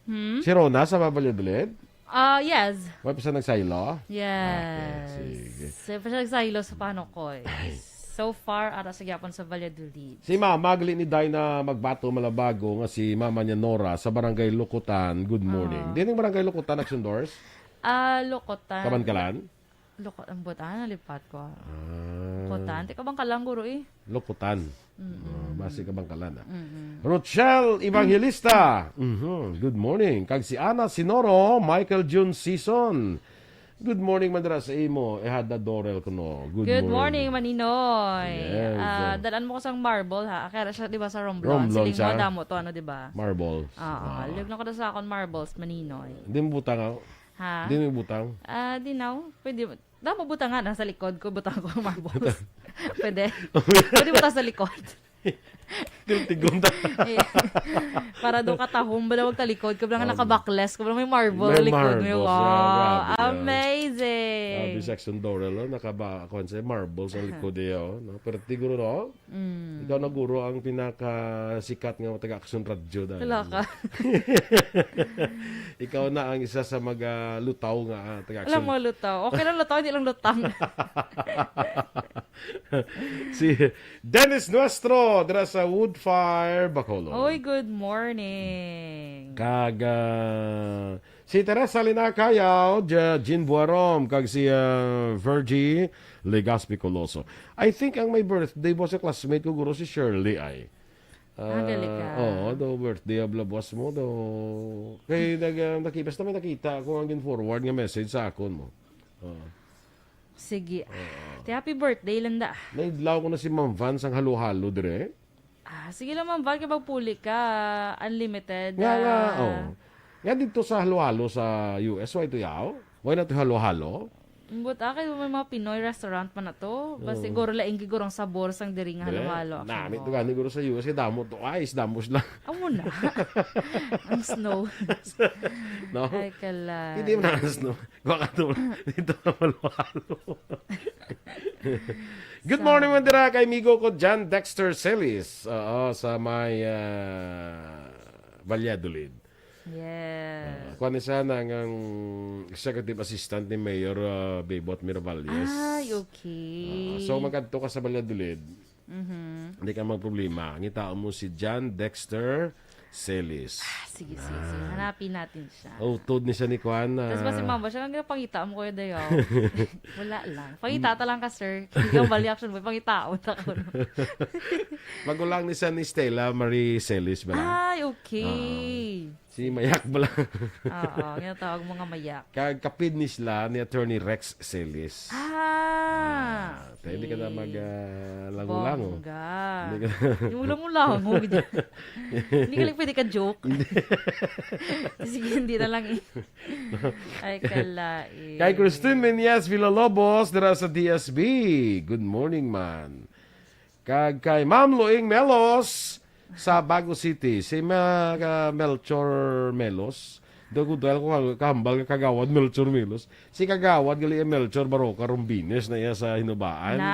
Hmm? Si Rona sa Valladolid? Ah, yes. May pa siya nagsaylo? Yes. Okay, sige. May pa siya nagsaylo sa Panokoy. Ay. So far, ara sa gyapon sa Valladolid. Si Mama, gali ni Dina Magbato Malabago, nga si Mama niya Nora sa Barangay Lukutan. Good morning. Ah. Di ning Barangay Lukutan, Action Doors? Ah, Lukutan. Kabankalan? Loko, ang butangan, nalipat ko. Ah. Kotan. Teka, bang kalang guro eh. Lokotan. Mm-mm. Ah, basi ka bang kalan, ah? Mm-mm. Rochelle Evangelista. Mhm. Good morning. Kag si Ana Sinoro, Michael Jun Season. Good morning, madra sa imo. Ehada Dorel kuno. Good Good morning. Morning, Maninoy. Yes. Ah, dalan mo ko sang marble, ha? Kaya siya, di ba, sa Romblon. Romblon Siling siya? Mo, damo to, ano, di ba? Marbles. Ah, ah. Liog na ko na sa akon marbles, Maninoy. Hindi mo butang ako? Ha? Hindi mo butang? Ah, di now. Pwede, damo butangan, ah, sa likod ko, butang ko ang marbles. Pwede. Pwede butang sa likod. Tiltigon ta. Eh, para do katahom, bala magtalikod ka, bala nga Um, nakabakles ka, bala may marble may likod mo. Marbles, Wow, ah, grabe, ah. Amazing. Grabe si Action Dorel, oh, nakaba-, kuwan siya, marbles ang likod niya, oh, no? Pero siguro, no? Mm. Ikaw na guro ang pinakasikat nga taga-Action Radyo dahil Wala ka. Ikaw na ang isa sa mga lutaw nga, ah, taga-Action. Alam mo, lutaw. Okay lang lutaw, hindi lang lutang. Si Dennis Nuestro, dira sa Woodfire, Bacolod. Oy, good morning. Kag, ah, si Teresa Lina Cayaw, Ja-, Jean Buarom, kag si, ah, Virgie Legaspi Coloso. I think ang may birthday po sa classmate ko, guro, si Shirley ay. Ah, gali ka. Oo, do birthday of labwas mo, do. Kay nag-, ah, naki-, basta may nakita ako ang gin-forward nga message sa akon mo. Oo. Sige. Oo. Ti happy birthday lang da. Naidlaw ko na si Ma'am Van sang halo-halo dire. Ah, sige lang, Ma'am Van, kay magpuli ka. Unlimited, Nga, nga, ah. Oh. Nga dito sa halo-halo sa U S, why to yaw? Why not halo-halo? But, ah, kay may mga Pinoy restaurant man na to. Ba, Oo. Siguro lain gid guro ang sabor sang diri nga Dire, halo-halo, nami actually. To gani guro sa U S, kay damo to ice, damo sila. Amo na. Ang snow. No? Ay, kalay. Hindi man ang snow. Baka to, dito ka maluhalo. Good Sa morning, man dira kay amigo ko, John Dexter Celis. Oo, sa may, ah, Valladolid. Yes. Ah, kuwan ni siya na ang executive assistant ni Mayor, ah, Bebot Miravalles. Ay, okay. Ah, so, magadto ka sa Valladolid. Mhm. Hindi ka magproblema. Ngitaon mo si John Dexter Celis. Ah, sige, sige, sige. Ah. Hanapin natin siya. Oh, utod ni siya ni Kuan, Tapos ba si ah. Mama siya, "Ang pangita mo, Kuya Dayaw?" Wala lang. "Pangita ta lang ka, sir." Ikaw, bali action mo, pangita mo ta ko. Magulang ni siya ni Stella Marie Celis ba lang? Ay, okay. Ah. Si Mayak bala. Oo, ginatawag mo nga Mayak. Kag kapid ni sila ni Attorney Rex Celis. Ah, Ah, tayo hindi ka na okay. mag, ah, lango-lango. Bongga. Hindi ka na Yung ulang mo lango, gid. Hindi ka lang pwede ka joke. Hindi. Sige, hindi na lang eh. Ay, kalain. Kay Christine Menyes Villalobos, dira sa D S B. Good morning, man. Kag kay Ma'am Loing Melos sa Bago City, si Ma-, ka-, Melchor Melos. Daw ko, dahil ko kahambal nga Kagawad Melchor Melos. Si Kagawad gali ang Melchor Baroka Rumbines na iya sa Hinubaan. Na,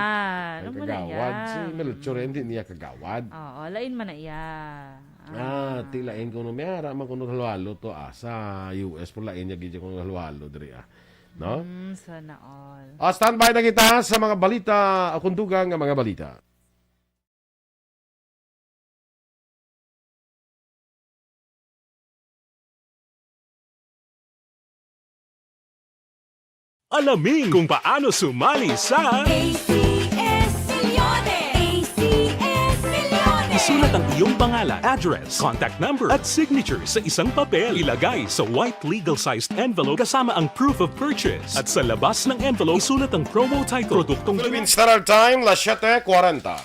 Ang ano mo na Kagawad, iya? Si Melchor, hindi niya Kagawad. Oo, lain man na iya. Ah, Ah. Ti lain kuno, may ara man kuno halo-halo to, ah, sa U S, pero lain niya gid kuno halo-halo diri, ah. No? Mm, sana all. Ah, standby na kita sa mga balita, o kung dugang nga mga balita. Alamin kung paano sumali sa A C S Millones. A C S Millones. Isulat ang iyong pangalan, address, contact number, at signature sa isang papel. Ilagay sa white legal-sized envelope kasama ang proof of purchase. At sa labas ng envelope, isulat ang promo title, produktong Philippine Standard Time, las siete cuarenta.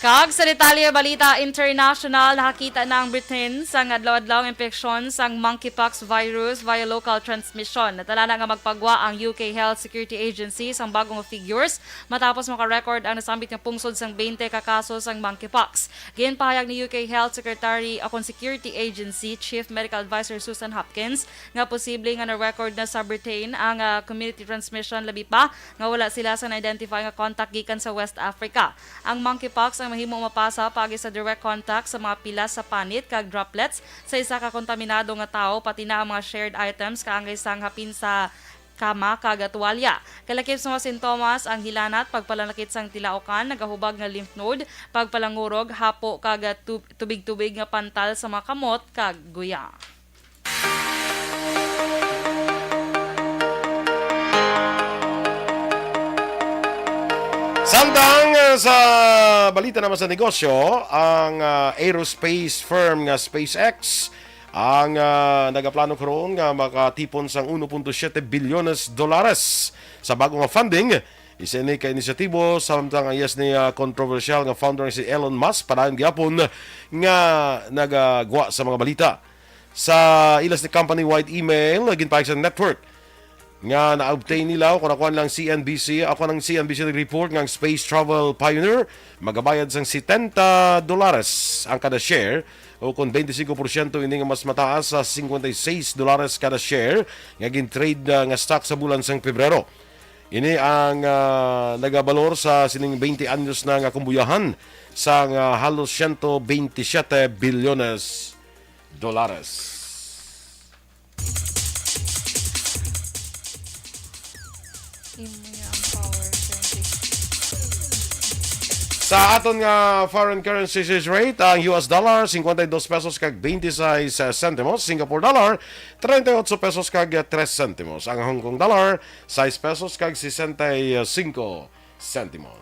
Kag sa detalye, balita international, nakakita na ang Britain sang adlaw-adlaw nga impeksyon sang monkeypox virus via local transmission. Natala na nga magpagwa ang U K Health Security Agency sang bagong figures matapos makarecord ang nasambit nga pungsod sang twenty ka kaso sang monkeypox. Ginpahayag ni U K Health Secretary, akon Security Agency Chief Medical Advisor Susan Hopkins, nga posible nga na-record na sa Britain ang, ah, community transmission, labi pa nga wala sila sa na-identify nga contact gikan sa West Africa. Ang monkeypox ang mahimo mapasa paagi sa direct contact sa mga pilas sa panit kag droplets sa isa ka kontaminado nga tawo, pati na ang mga shared items kaangay sang hapin sa kama kag tuwalya. Kalakip sa mga sintomas ang hilanat, pagpalanakit sang tilaokan, nagahubag nga lymph node, pagpalangurog, hapo kag tu-, tubig-tubig nga pantal sa mga kamot kag guya. Samtang, uh, sa balita naman sa negosyo, ang, uh, aerospace firm nga SpaceX ang, uh, nagaplano karon nga makatipon sang uno punto siete bilyones dolares sa bago nga funding. Isa ini ka inisyatibo samtang ang iyas ni, uh, kontrobersyal nga founder nga si Elon Musk padayon gyapon nga nagagwa sa mga balita. Sa ilas ni company-wide email, ginpahayag sa network nga na-obtain nila o kung nakuha nilang C N B C, ako ng C N B C nag-report nga ang space travel pioneer magabayad sang setenta dolares ang kada share o kung twenty-five porsyento ini nga mas mataas sa cincuenta y seis dolares kada share nga gin-trade, ah, nga stock sa bulan sang Pebrero. Ini ang, ah, nagabalor sa sining twenty anyos na nga kumbuyahan sang, ah, halos ciento veintisiete bilyones dolares. Imo ya ang power, twenty. Sa aton nga foreign currency exchange rate, ang U S dollar, cincuenta y dos pesos kag veintiséis centimos. Singapore dollar, treinta y ocho pesos kag tres centimos. Ang Hong Kong dollar, sais pesos kag sesenta y cinco centimos.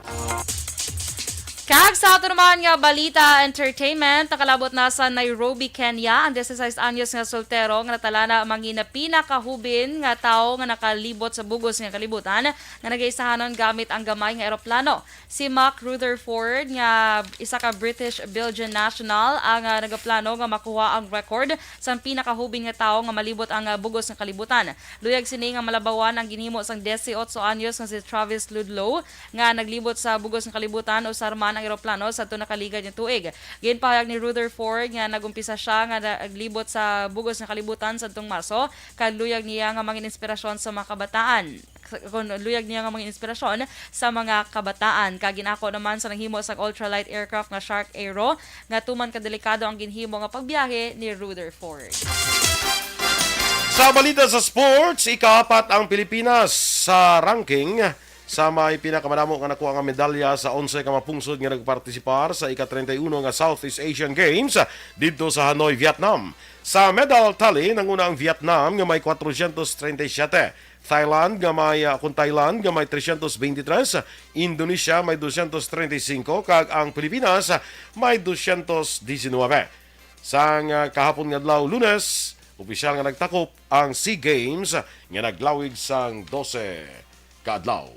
Kag sa ato naman nga balita, entertainment, nakalabot na sa Nairobi, Kenya, ang dieciséis anyos nga soltero nga natala na mangin pinakahubin nga tawo nga nakalibot sa bug-os nga kalibutan nga nagaisahanon gamit ang gamay nga eroplano. Si Mac Rutherford, nga isa ka British Belgian national, ang, ah, nagaplano nga makuha ang record sang pinakahubin nga tawo nga malibot ang, ah, bug-os nga kalibutan. Luyag sini nga malabawan ang ginhimo sang dieciocho anyos nga si Travis Ludlow, nga naglibot sa bug-os nga kalibutan usar man ang eroplano sadto nakaligad nga tuig. Ginpahayag ni Rutherford nga nag-umpisa sia nga naglibot sa bug-os nga kalibutan sadtong Marso, kag luyag niya nga mangin inspirasyon sa mga kabataan. Sa, kun luyag niya nga mangin inspirasyon sa mga kabataan. Kag ginako naman sa naghimo sang ultralight aircraft nga Shark Aero, nga tuman kadelikado ang ginhimo nga pagbiyahe ni Rutherford. Sa balita sa sports, ikaapat ang Pilipinas sa ranking sa may pinakamadamo nga nakuha nga medalya sa onse ka mga pungsod nga nagpartisipar sa ika-treinta y uno nga Southeast Asian Games didto sa Hanoi, Vietnam. Sa medal tally, nanguna ang Vietnam nga may cuatrocientos treinta y siete, Thailand nga may, ah, kung Thailand nga may trescientos veintitrés, Indonesia may doscientos treinta y cinco, kag ang Pilipinas may doscientos diecinuebe. Sang, ah, kahapon nga adlaw, Lunes, opisyal nga nagtakop ang SEA Games nga naglawig sang dose ka adlaw.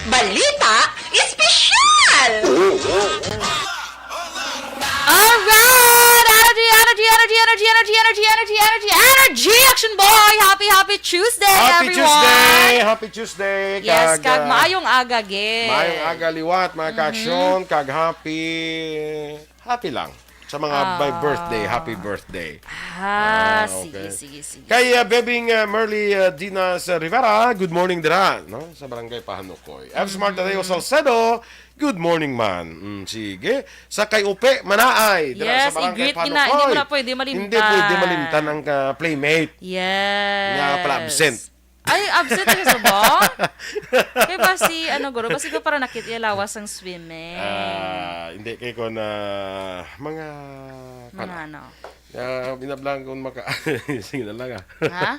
Balita Espesyal! Alright! Energy, energy, energy, energy, energy, energy, energy, energy, energy, energy, Action Boy! Happy, happy Tuesday, Happy everyone! Tuesday! Happy Tuesday! Yes, Kag, kag ah, maayong aga, Gil. Maayong aga liwat, mga Mhm. ka-action, kag happy, happy lang. Sa mga may birthday, happy birthday. Ah, sige, sige, sige. Kay, ah, Bebing, ah, Merly, ah, Dinas, ah, Rivera, good morning dira, no? Sa Barangay Pahanukoy. F Smart Tadeo Salcedo, good morning, man. Mm, sige. Sa kay Upe Manaay, dira sa Barangay Pahanukoy. Yes, i-greet ina, hindi mo na pwede malimtan. Hindi pwede malimtan ang, ah, playmate. Yes. Nga pala absent. Ay, absent ka sa ba? Kay ba si, ano, guro, basi ko para nakit iya lawas ang swimming. Ah, hindi kay ko na mga, mga ano? Ah, binablang kung maka-, sige na lang, ah. Ha?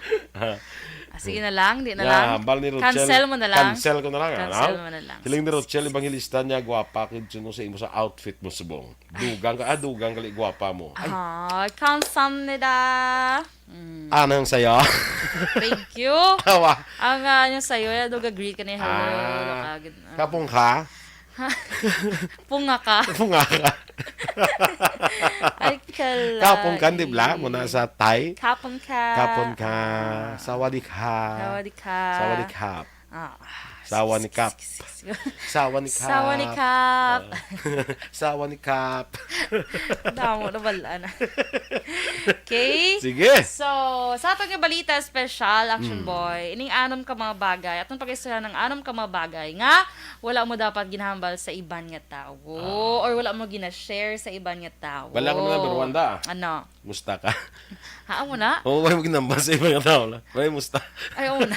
Ah, sige na lang, di na lang. Hambal ni Rochelle. Cancel mo na lang. Cancel ko na lang, ah, cancel mo na lang. Hiling ni Rochelle Evangelista niya, "Gwapa ko sa imo sa outfit mo subong. Dugang ka, ah, dugang ka, gwapa mo." Ay. Ah, kamsahamnida. Mm. Anang saya. Thank you. Tawa. Ang, ah, yung sayo, ya, dog agree ka ni hello. Ah, kapong ka? Punga ka. Punga ka. Ay, kalay. Kapong ka, di bla? Muna sa Thai. Kapong ka. Kapong ka. Ah. Sawadee ka. Sawadee ka. Sawadee ka. Ah. Sawa ni Kap. Sawa ni Kap. Sawa ni Kap. Ah. Sawa ni Kap. Damo na bala na. Okay? Sige. So, sa aton nga balita special, Action Boy, ining anom ka mga bagay, aton pag-istorya ng anom ka mga bagay nga wala mo dapat ginahambal sa iban nga tawo or wala mo gina-share sa iban nga tawo. Wala ko na number one da. Ano? Musta ka? Haa mo na? Oo, may magnambal sa iba nga tao lang. May musta? Ay, oo na.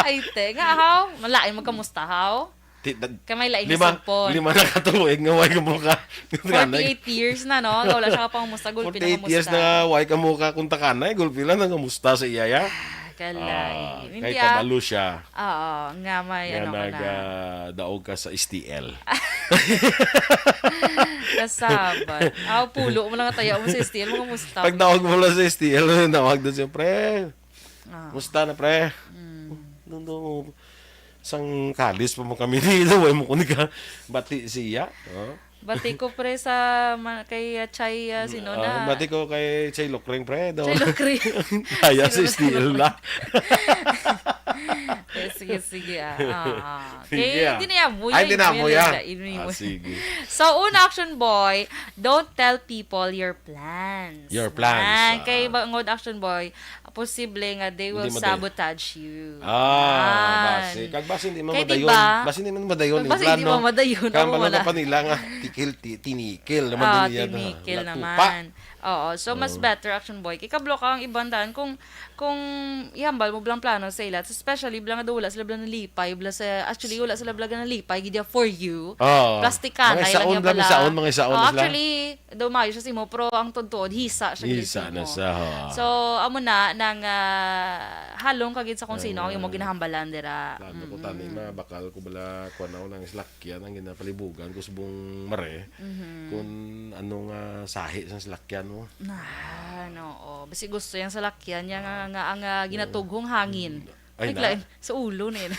Ay, te. Nga, haw? Malain magkamusta, haw? Ti-, da-, kay may lain lima, sa cellphone. Lima na ka tuig nga way ka muka. Forty-eight years na, no? Wala siya pang musta, gulpi na forty-eight years kamusta. Na nga way ka muka kung takanay, gulpi lang na kamusta sa iya, ya? Ah, kalay. Ah, hindi, kay ah, kabalo siya. Oo, nga may nga ano ka na. Nag, ah, daog ka sa S T L. Kasabat. Aw, pulo mo lang tayo mo sa S T L, mga musta. Pag daog mo lang sa S T L, nawag doon siya, "Pre, ah, musta na, pre?" Mm. Doon, doon, sang kalis pa mo kami dito, way mo kunika. Bati siya. Oh. Bati ko, pre, sa ma-, kay, ah, Chay, ah, sino na? Ah, bati ko kay Chay Lokring, pre, daw. Chay Lokring. Kaya sa S T L na. Eh, sige, sige, ah. Ah, ah. Sige, ah. Kay, hindi na yan, buya, ay, hindi na yan, buya, buya. Hindi na yan. Ah, sige. So, una, Action Boy, don't tell people your plans. Your plans, ah. Kay, bangod, Action Boy, posible nga they will sabotage you. Ah, basi. Kag basi hindi man madayon. Kay di ba? Basi hindi man madayon. Basi hindi man madayon. Kaya wala pa nila nga tikil, ti-, tinikil naman din yan, ah. Tinikil naman. Oo, so mas better, Action Boy. Kay kablo ka ang iban daan kung, kung ihambal mo blang plano sa ila. Especially blang nga wala sila blang nalipay. Bla sa, actually, wala sila blang nalipay. Gid for you. Oo. Plastic ka na ilang bala. Mga isaon, mga isaon sila. Actually, daw maayo siya sa imo, pero ang tuod-tuod, hisa siya. Hisa na siya, ha. So, amo na, nang, ah, halong ka gid sa kung sino ang imo ginahambalan dira. Plano ko tani, ma, bakal ko bala, kuwan ako ng salakyan, ang ginapalibugan ko subong mare, kung ano nga sahi sa salakyan mo. Ah, no, oh. Basi gusto yang salakyan niya nga, nga ang, ah, ginatughong hangin. Ay, ay, na. Lain. Sa ulo na yun.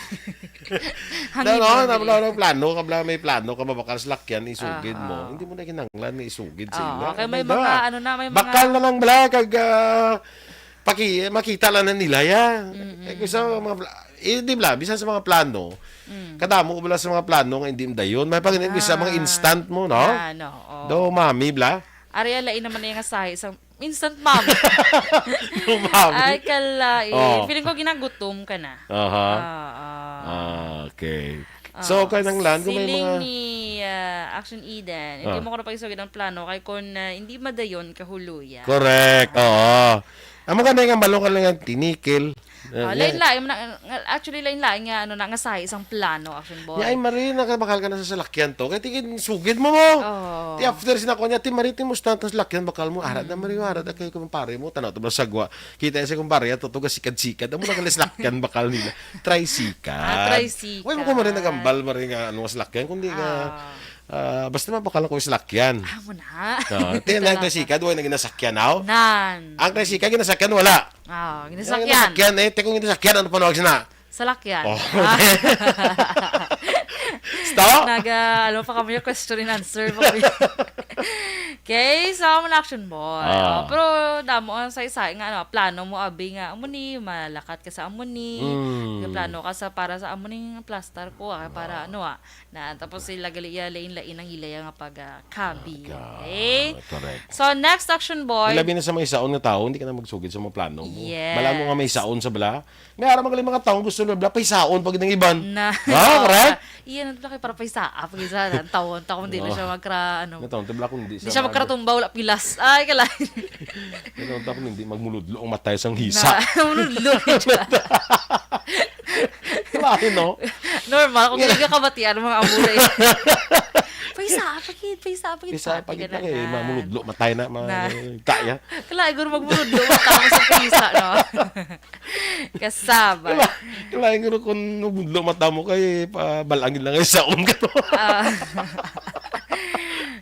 Hangin na, na, na, na, plano ka, bala, may plano ka, mabakal salakyan, isugid mo. Hindi mo na kinahanglan nga isugid sa ila. Kay may mga, ano na, may mga bakal na lang, bala, kag, ah, paki-, makita lang na nila, ya. Eh, kung sa mga pla-, eh, di bala, bisan sa mga plano, kadamo bala sa mga plano nga hindi dayon. May pag-, sa mga instant mo, no? Ah, no, oh. Do, mami, bala. Ari, alain naman na yung asahi sa Instant mom. Mom. Ay, kalain. Oh. Feeling ko ginagutom ka na. Aha. Ah, ah. Ah, okay. Ah, so, kanang lan, kung may siling mga ni, ah, Action Eden, hindi mo ko na pag-isugid ang plano kay kung, ah, hindi madayon kahuluyan. Correct. Oo. Amo ka na nga, malo ka lang ang tinikil. Ah, eh, lain-lain man na, nga, actually, lain-lain nga, ano, na, nga sa isang plano, Action Boy. Ay, Marie, nakabakal ka na sa salakyan to. Kaya tingin, sugid mo mo. Oo. Ti after, sinako niya, "Ti Marie, ti musta ang salakyan, bakal mo." "Ara na, Marie, ara na kayo, kumpare mo. Tanaw to, bro, sagwa. Kita sa kumpare, ato to, gasikad-sikad. Amo na ka salakyan, bakal nila. Tricycle." Ah, tricycle. Uy, mo ko, Marie, nagambal, Marie, nga, ano, salakyan, kundi nga, ah, Ah, basta mabakal ko yung salakyan. Ah, mo na. Ah, ti, ang tricycle, wala na ginasakyan, aw? Nan. Ang tricycle, ginasakyan, wala. Ah, ginasakyan. Ang ginasakyan, eh, ti kung ginasakyan, ano pa nawag sina? Salakyan. Oh. Ah. Stop? Naga, ano pa kami yung question and answer pa kami. Okay, so amo na, Action Boy. Ah. Oh, pero damo ang saysay nga, ano, plano mo, abi, nga amo ni, malakat ka sa amo ni. Mm. Nga plano ka sa, para sa amo ning plastar ko, ah, para, ano, ah, na, tapos sila gali iya, lain-lain ang ila nga pag, ah, kabi. Ah, okay? Correct. So, next, Action Boy. Labi na sa mga isaon nga tawo, hindi ka na magsugid sa mga plano mo. Yes. Bala mo nga may isaon sa bala. May ara man gali mga tawo gusto na bala, paisaon pag ng iban. Na. Ha, correct? Iya, nagtulak kay para paisaa, pag isa, ang tawo, ang tawo, hindi na Oo. siya magkra-, ano. Ang tawo, tabla kung hindi Hindi siya sa magkaratumba, wala pilas. Ay, kalain. Ang tawo, kung hindi magmuludlo ang matay sang hisa. Na, muludlo. Lain, no? Normal, kung hindi ka kabatian, mga amore. Paisaa, pagid, paisaa, pagid. Paisaa, pagid Pati ka lang, na, eh, eh. Mamuludlo, matay na, ma-, Na. kaya. Kalain, guro magmuludlo, matapos ang pisa, no? Kasaba. Kala-, kalain ko kung nabudlo mata mo kay pabalangin lang ay saon ka to. Ah.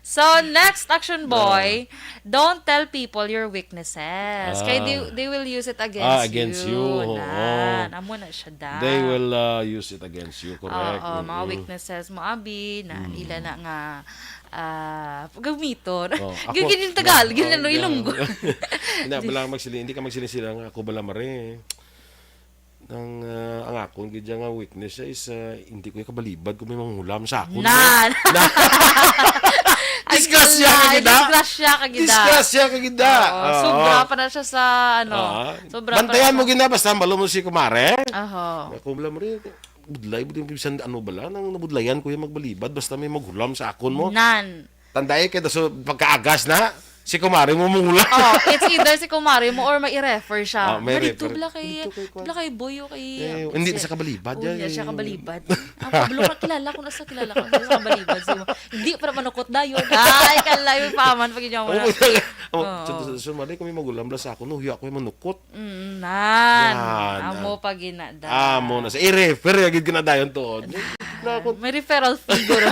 So, next, Action Boy, Ah. don't tell people your weaknesses. Kay they, Ah. they will use it against Ah, against you. you. Oo. Nan, amo na siya, da. They will, uh, use it against you, correct? Oo, mga Mm. weaknesses mo, abi, na Mm. nila na nga, ah, gamiton. Oh, Ganyan ako, yung Tagalog, na, ganyan, no, oh, Ilonggo. na, na, bala magsiling, hindi ka magsiling sila nga, "Ako bala, mare." Ang, ah, ang akon gid nga weakness is, ah, hindi ko kabalibad kung may manghulam sa akon. Nan! Na- Ay, Disgrasya ka kala, gid, ah. disgrasya ka gid, ah. Disgrasya ka gid, ah. Oo, Oo. sobra pa na siya sa, ano, Ah. sobra pa Bantayan na mo sa gid na, basta malo mo si kumare. Aho. Ako bala, mare, budlay, budlay, bisan ano bala, nang nabudlayan ko yung magbalibad, basta may maghulam sa akon mo. Nan. Tandai kay daso pagkaagas na, si kumare mo mula. Oh, it's either si kumare mo or may i-refer siya. Ah, may Nga dito refer. bala kay, Dito kay kwan. bala kay Boy o kay, Eh, ah, hindi na Sir. sa kabalibad, Oh, yan, hindi na siya eh. kabalibad. Ang kabalo ka, kilala ko na sa, kilala ko na sa kabalibad. So, hindi pa naman ukot dayon. Ay, kalay, paman, pag inyo mo na. Oh, oh, Oo. so, so, so, mali kami magulang bala sa ako, no, huya ko yung manukot. Mm, nan. Yan, Amo ah. pa ginada. Amo na sa i-refer, ya gid ginadayon tuod. Nako. May referral fee, guro.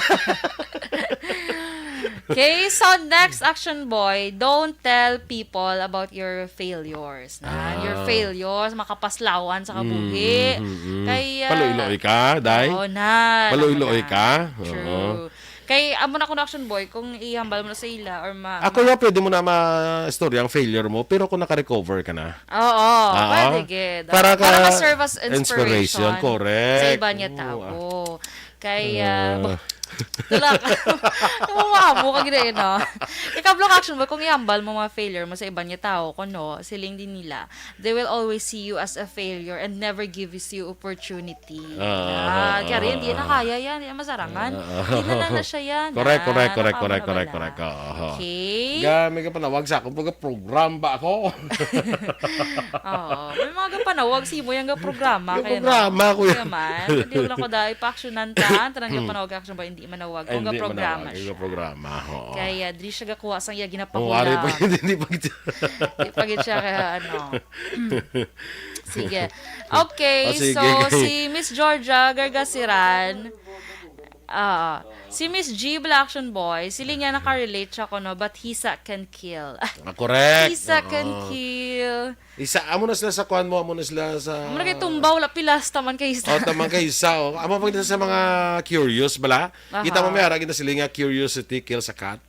Okay, so next, Action Boy, don't tell people about your failures. Nan, your Ah. failures, makapaslawan sa kabuhi. Mm, mm, mm. Kay, ah, Paluiloy ka, day? Oo, nan, Paluiloy amo na. ka? Oo. True. Kay, amo na kuno, Action Boy, kung ihambal mo na sa ila or ma-, Ako ma- ya, pwede mo na ma-istorya ang failure mo, pero kung naka-recover ka na. Oo, Ah, pwede gid. para ka Para ma-serve as inspiration, inspiration correct. sa iba niya Oo, tao. ah. Kay, ah, Ah. ba-, tulak. Nawawa mo ka gid, eh, no? Ikablo ka, Action Boy, kung ihambal mo mga failure mo sa iba niya tao, kuno, siling din nila, they will always see you as a failure and never gives you opportunity. Ah, Ah, kaya rin, ah, di na ah. kaya yan, di na masarangan. Ah, ah. Di na lang na siya yan. Correct, Ah, correct, correct, nakauna correct, na correct, bala. correct. Ah, ah. Okay. Ga, may kapanawag sa akong pagka-program ba ako? Oo. May mga kapanawag, si mo yung programa. Yung Kaya programa na, ko kaya yan. man, hindi ko lang ko dahil pa-actionan ta, ang tanang Hmm. kapanawag action ba, hindi manawag. Ay, Kung hindi programa manawag, siya. yung programa, oo. Kaya, di siya gakuha sa iya, Oo, ginapahulam. ari pa, hindi, hindi pa kita. Di pa gid siya kaya, ano. Sige. Okay, Oh, sige. so si Miss Georgia Gargasiran, ah, si Miss G Bala Action Boy, sila niya nakarelate siya kuno, but hisa can kill. Ah, correct. Hisa can Oo. kill. Isa, amo na sila sa kuan mo, amo na sila sa Amo na kay tumba, wala pilas, taman kay isa. Oh, taman kay isa, oh. Amo pa kita sa mga curious bala. Kita mo, Aha. may ara kita sila nga curiosity kills a cat.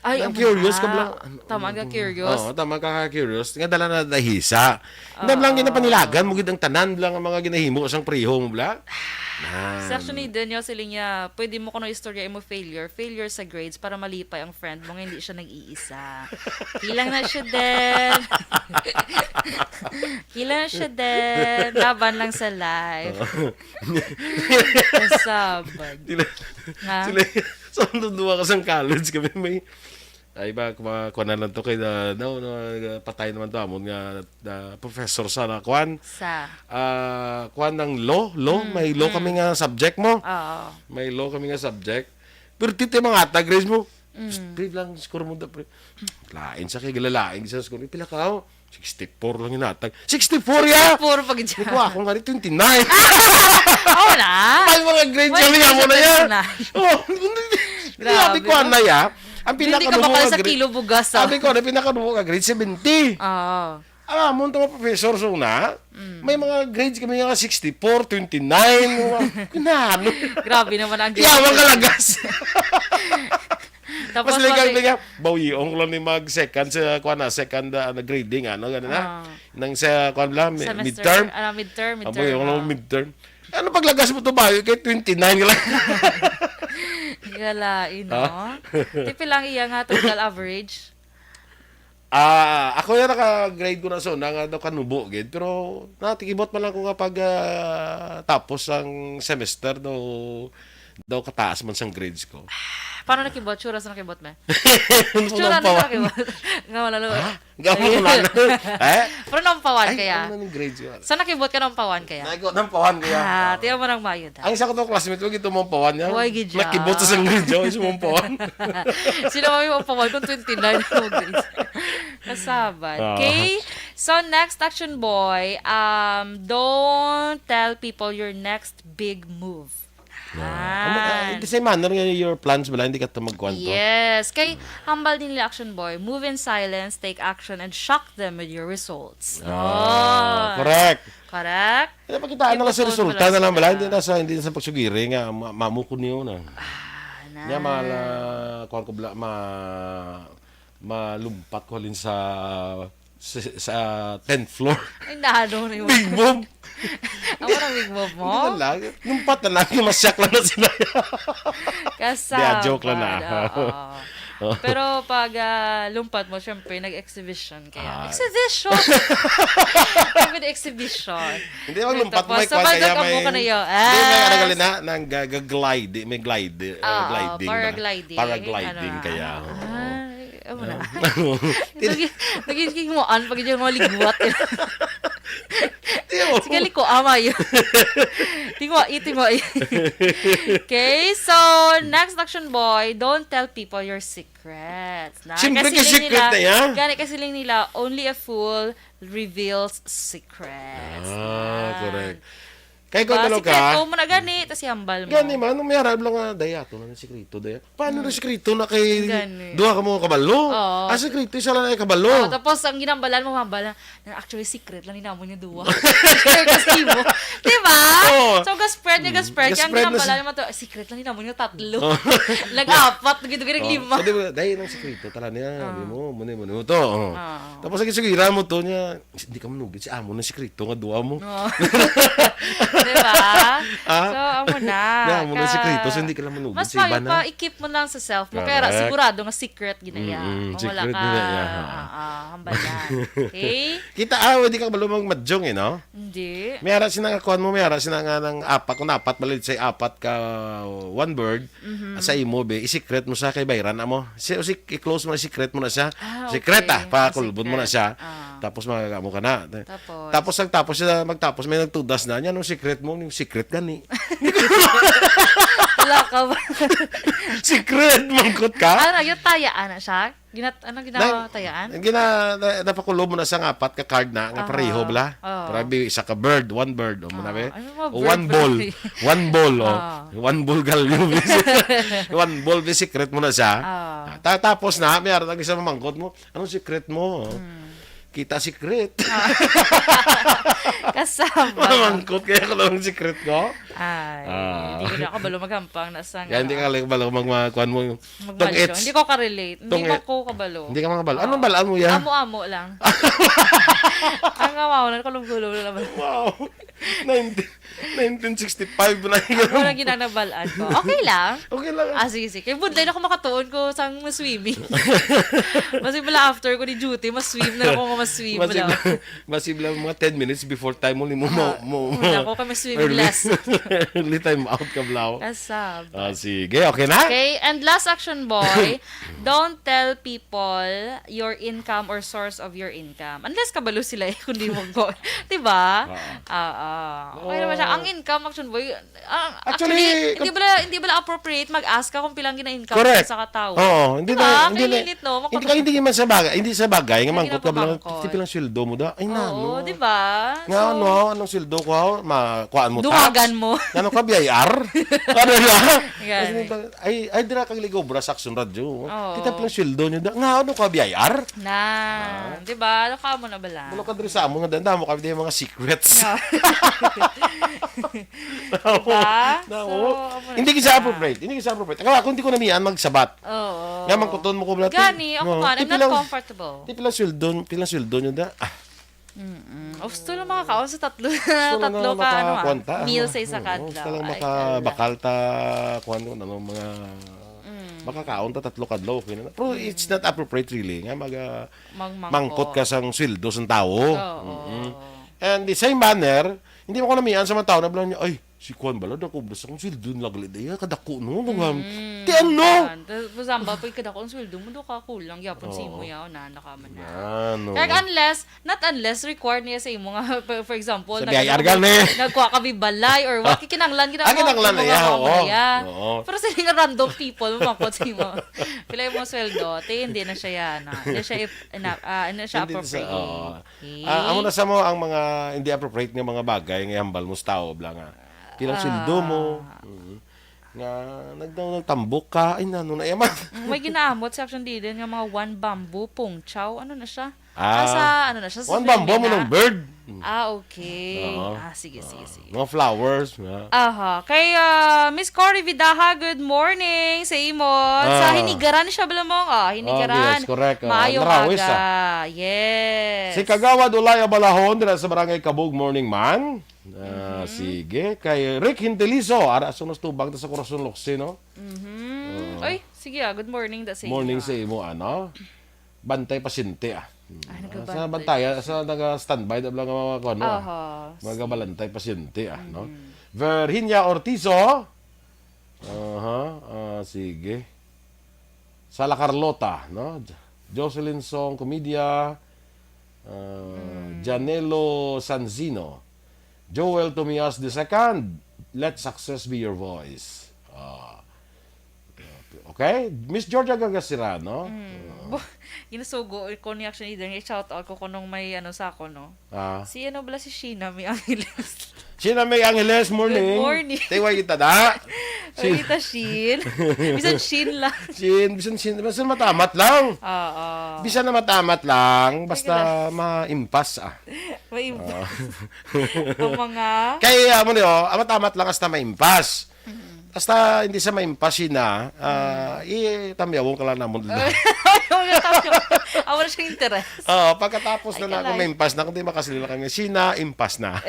Ay, Nang amo curious ka na. bala. Tama ka, curious. Oo, tama ka, curious. Nga dala na nahisa. Hindi Oo. lang ginapanilagan mo gid ang tanan lang ang mga ginahimo sang preho mo bala. Nan. Section ni Daniel, sila niya, pwede mo kuno istorya imo failure. Failure sa grades para malipay ang friend mo nga hindi siya nag-iisa. Kilang na siya din. Kilang na siya din. Laban lang sa life. Oo. Kasabag. Sila, Ha? sila, sa duwa ka sang college kami, may, ay ba, kuma-, kuha na lang to kay, ah, no, no, patay naman to, amon nga, ah, professor sa na, kuan. Sa? Ah, kuan ng law, law, Mm, may law mm. kami nga subject mo. Oo. May law kami nga subject. Pero titi mga ata, grades mo. Mm. Psst, pre, lang, score mo da, pre. Lain sa kay gilalain sa score. Pila ka, oh? Sixty-four lang yung natag. Sixty-four, ya? Sixty-four pag dyan. Ikaw, ako nga rin, twenty-nine. Oo na. May mga grade May kami, amo na yan. twenty-nine. Oh, Grabe, grabe ko, no? na, ya. Ang Hindi ka pinakadumo bakal nga sa grade, kilo bugas, ah. sabi ko, ang pinakadumo nga grade, seventy. Oo. Ang amon to nga professor, so na, Mm. may mga grades kami nga sixty-four, twenty-nine, mga, kinano. Grabe naman ang grade. Yaman kalagas. Tapos Mas legal, pati legal. Bawion ko lang ni mag-second sa, kuwan na, second, ah, ano, grading, ano, gano'n na. Ah. Nang sa, kuwan lang, mi-, Semester, midterm. Ano, midterm, Ang midterm, bawion ko lang ah. midterm. Ano paglagas mo to, bayo? Kay twenty-nine ka lang. Galain, Ha? no? Ti pila ang iya nga total average? Ah, ako yung naka-grade ko na sa una nga daw kanubo gid, pero natikibot man lang ko nga pag, ah, tapos ang semester daw, daw kataas man sang grades ko. Paano nakibot? Tsura sa nakibot, me? Ano Tsura na nampawan? nakibot. Nga wala lo. Ha? Gamo ko lang. Eh? Pero naumpawan Ay, kaya? ano nang grades ko? Sa nakibot ka naumpawan kaya? Naigo, nampawan kaya. Ah, tiyan mo nang mayod, ha? Ang isa ko to classmate ko, gito mo pawan niya. Uy, gidya. Nakibot sa grades ko, isa mo pawan. Sino kami mo pawan kung twenty-nine mo grades? Kasaban. Ah. Okay? So, next action, boy, um, don't tell people your next big move. Yeah. Amo, ah, Ah. Ito sa manner nga your plans bala, hindi ka ta magkuwan to. Yes. Kay, hambal din nila, action boy, move in silence, take action, and shock them with your results. Ah, Oh. correct. Correct? Kaya pakitaan na lang sa Ibuton resulta pala na lang bala, sila. hindi na sa, hindi na sa pagsugiri nga ma-, mamu ko niyo na. Ah, Niya, na. mala-, kuwan ko bala, ma-, malumpat ko halin sa, sa, sa tenth floor. Ay, naano na yun? Big move. Ako nang big move mo? Hindi na lang. Lumpat na lang, masyak lang na sila. Kasama. Di, ah, joke lang na. Oo. Oh. Pero pag, ah, lumpat mo, syempre, nag-exhibition kaya. Ah. Exhibition! Sabi na exhibition. Hindi, pag lumpat mo, Tapos, may sa kwan kaya bagay ka mo may, ka na yun. hindi, may ano Ah, gali na, nang ga-, ga-glide, may glide, uh, Ah, gliding ba? Paragliding, Paragliding ano, kaya, ah, oo. Ay, ano na? Ah. Naging, naging kinuhaan pag yung mga ligwat. Tiyo. Sige, liko, amay. Tingwa, itingwa. Okay, so, next action, boy, don't tell people your secrets. Na, Siyempre, kasi kay lang secret nila, na yan. Gani kasi lang nila, only a fool reveals secrets. Ah, Na. correct. Kay kung Diba? ano ka, Sikreto mo na gani, tas ihambal mo. Gani man, may harap lang nga, daya, ato na ng sikreto, daya. Paano Hmm. na sikreto na kay Gani. duha ka mo kabalo? Oo. Ah, sikreto, isa lang ay kabalo. Oo, tapos ang ginambalan mo, hambal na, "Na, actually, secret lang ni namon yung duha." Share ko sa imo. Di ba? Oo. So, ga-spread niya, Mm. ga-spread. Kaya ang Ga-spread na ginambalan si- mo to, "Secret lang ni namon yung tatlo." Oo. Nag-apat, nagdugi, Oo. nag-lima. So, di ba, dahil ang sikreto, tala niya, Oo. di mo, muna, muna mo to. Oo. Oo. Tapos, ang sugira mo to niya, "Hindi ka manugid, si amo na sikreto nga duha mo." Oo. Di ba? Ah? So, amo na. Na, amo na Ka-, sikreto, so hindi ka lang manugid mas sa iba maayo na. pa, i-keep mo lang sa self mo. Kaya ra, Correct. sigurado nga secret ginaya. Mm-mm, Kung wala secret ka, ginaya, ha. ah, ah, hambalan. Okay? Kita, ah, hindi ka kabalo magmadyong eh, no? Hindi. May ara sina nga kuwan mo, may ara sina nga ng apat, kung apat, bali, say apat ka one bird, Mhm. sa imo, be, i-secret mo sa kay bayran na mo. Si, si, i-close mo na, secret mo na siya. Ah, Secret, okay. ah, pakulbon mo na Secret. siya. Ah. Tapos magagawa mo ka na. Tapos? Tapos, nagtapos siya, magtapos, may nagtudas na niya, "Anong secret mo?" "Yung secret gani." Wala ka ba? Secret, mangkot ka? Ano, yung tayaan na siya? Ginat-, ano, Na, ginatayaan? gina-, na, napakulob mo na sa apat ka card na, nga Aha. pareho, bala? Oo. Para bi-, isa ka bird, one bird, o mo na, Ah, be? ano mga O bird one ba ball. yun? One ball, oh. Ah. One ball galyo, be. One ball, be, secret mo na siya. Ah. Ah, ta-, tapos na, may araw isa mamangkot mo, "Anong secret mo?" Hmm. "Kita secret." Ah. Kasama. Mamangkot kaya ko lang ang secret ko. Ay, Ah. hindi ko na kabalo maghampang na sa Kaya hindi nga ka kabalo mag-, mag-, kuwan mo. Magmalyo. Tong it's Hindi ko ka-relate. Hindi tong man it ko kabalo. Hindi ka makabalo. Anong Oo. balaan mo yan? Amo-amo lang. Ang amaw lang, kulong-kulong na naman. Wow. Nineteen, nineteen sixty-five na yun. Ako lang ginanabalaan ko. Okay lang. Okay lang. Ah, sige, sige. Kaya budlay na ako makatuon ko sang swimming. Masig bala after ko ni duty, mas swim na ako nga mas swim Masig lang. Masib lang mga ten minutes before time mo, ni mo, mo, Ah, mo, wala ko kami swimming early, lesson. early time out ka, Blau. Kasab. Ah, sige, okay na? Okay, and last action, boy, don't tell people your income or source of your income. Unless kabalo sila eh, kung di mo ko. Diba? Oo. Oo. Okay naman siya. Oo. Ang income, action, boy, Ah, Actually, actually, hindi kap- bala, hindi bala appropriate mag-ask ka kung pilang gina-income Correct. sa katawo. Oo, hindi Diba? na, hindi na, Kainit, no? hindi ka, hindi man sa bagay, hindi sa bagay nga Hindi mangkot na ka ba lang, bangkot. "Fifty lang sweldo mo da?" Ay, Oo, nano? diba? Nga So, ano, anong sweldo ko? Ma-, kuhaan mo tax? Dungagan mo. Ano ka, B I R? Ano na? Gani. Kasi nito, ay, ay, dira kang Ligobra sa Action Radio. Oo. "Kita pala sweldo niyo da?" Nga, ano ka, B I R? Na, Ah. diba? Ano ka mo na bala? Wala ka diri sa amo nga danda mo kami mga secrets. No. Diba? Nako. So, amo na Hindi siya. Gid siya appropriate. Hindi gid siya appropriate. Kaya ako hindi ko namian magsabat. Oo. Nga mangkuton mo ko bala, Gani, ako Oo. nga, I'm Tipi not lang, comfortable. tipi lang sweldo, pila sweldo nyo da? Ah, Mm-mm. Of, gusto lang makakaon sa tatlo, Gusto lang tatlo na ka, ano, ah, makakuan ta, meal ano? sa isa Oo, ka adlaw. gusto lang Ay, makabakal ta, kuan, ano, mga Mm. makakaon ta tatlo ka adlaw, okay na. Pero it's Mm. not appropriate really nga mag, ah, Magmangkot. mangkot ka sang sweldo sang tawo. Oo. Mm-mm. And the same manner, hindi mo ko namian sa mga tao na bilang niya, "Ay, si kuan bala, dako bala sa kong sweldo, nagli daya, kadako, no?" Mga, Mm. "Ti ano?" Yan. Tapos, samba pa yung kadako ang sweldo mo, do ka kulang, yapon si imo Oo. yaw, na, nakaman na. Yan, oo. Kaya unless, not unless required niya sa imo nga, for, for example, Sa nag-, B I R nag-, gani. nagkuha ka bibalay or what, Ah. kikinanglan gid Ah, ang kinanglan imo na nga iya, amo oo. na iya. Oo. Pero sila nga random people, mamakot sa imo. Pila yung mga sweldo, te, hindi na siya yan, ah. Hindi siya ip-, ina-, ah, hindi siya Hindi sa, appropriate. oo. Okay. Ah, amo na sa mo ang mga hindi appropriate nga mga bagay nga hambal mo sa tao, bla nga. Pilang sweldo mo. Ah. Mm. Nga, nag-, nagtambok ka. Ay, nano na yaman. Mm, may ginaamot sa action didin nga mga one bamboo, pung chow. Ano na siya? Ah, Ah, sa, ano na siya? Sa one bamboo mo Filipina. Ng bird. Mm. Ah, okay. Oo. Ah, sige, sige, Oo. sige. Mga flowers, nga. Aha. Kay, ah, Miss Cory Vidaha, good morning sa imo. Sa Ah. Hinigaran siya, bala mo? Ah, Oh, Hinigaran. yes, correct. Ah, Maayong Anrawis, aga. ah. Yes. Si Kagawad Ulay Abalahon, dira sa Barangay Kabug, morning man. Ah, Mhm. sige. Kay Rick Hintelizo, ara sa nos tubag ta sa Corazon Locsin, no? Mhm. Oo. Oy, sige, ah, good morning da sa Morning imo, sa ah. imo, ano? Bantay pasyente, ah. Ah, Ah, nagabantay sa bantay, ah, sa pasyente. Naga-standby na lang ang mga kuwan, no, ah. Aha, Mga sige. Gabalantay pasyente, ah, no? Mhm. Virginia Ortizo. Aha, ah, sige. Sala Carlota, no? J-, Jocelyn Song Comedia, ah, Mm. Janelo Sanzino, Joel Tomias the second, "Let success be your voice." Ah. Okay? Miss Georgia Gagasiran, no? Mm. Ah. Bo-, ginasugo ko ni action leader, i-shout out ko kunong may ano sa ako, no? Ah. Si ano bala, si Sheena May Angeles. Sheena May Angeles, morning. Good morning. Tiway kita da. Ay, Si kita, Shin. Bisan Shin lang. Shin, bisan Shin, bisan matamat lang. Oo. Bisan na matamat lang, basta Sige lang. maimpas, ah. Maimpas. Ah. Ang mga Kaya, amo niyo, ah, matamat lang hasta maimpas. Mm. Hasta hindi sa maimpas, Sheena, ah, Mm. i-tamyawon ka lang namon. Ay, ay, ay, ay, ay. Amo na siyang interes. Oo, pagkatapos na Ay, na ako kalay. maimpas na, kundi makasilila kami, Sheena, impas na.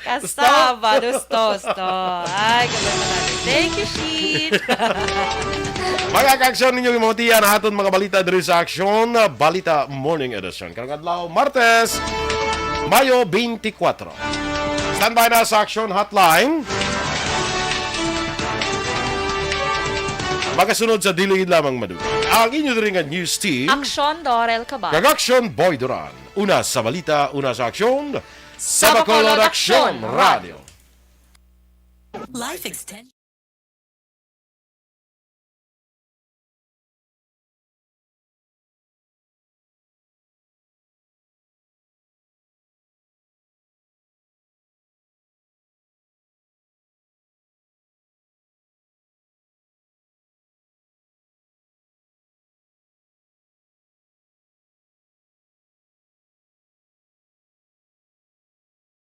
Kasaba, Gusto? gusto, gusto. Ay, gabay na natin. Thank you, Sheet. Mga ka-aksyon, ninyo gimutian aton mga balita diri sa Aksyon, Balita Morning Edition. Karong adlaw, Martes, Mayo twenty-four. Standby na sa Aksyon Hotline. Magasunod sa dili lamang madugay. Ang inyo diri nga news team. Aksyon, Dorel Cabal. Kag Aksyon, Boy Duran. Una sa balita, una sa aksyon, sa Sa Bacolod Bacolod Aksyon Aksyon Radio. Life extension.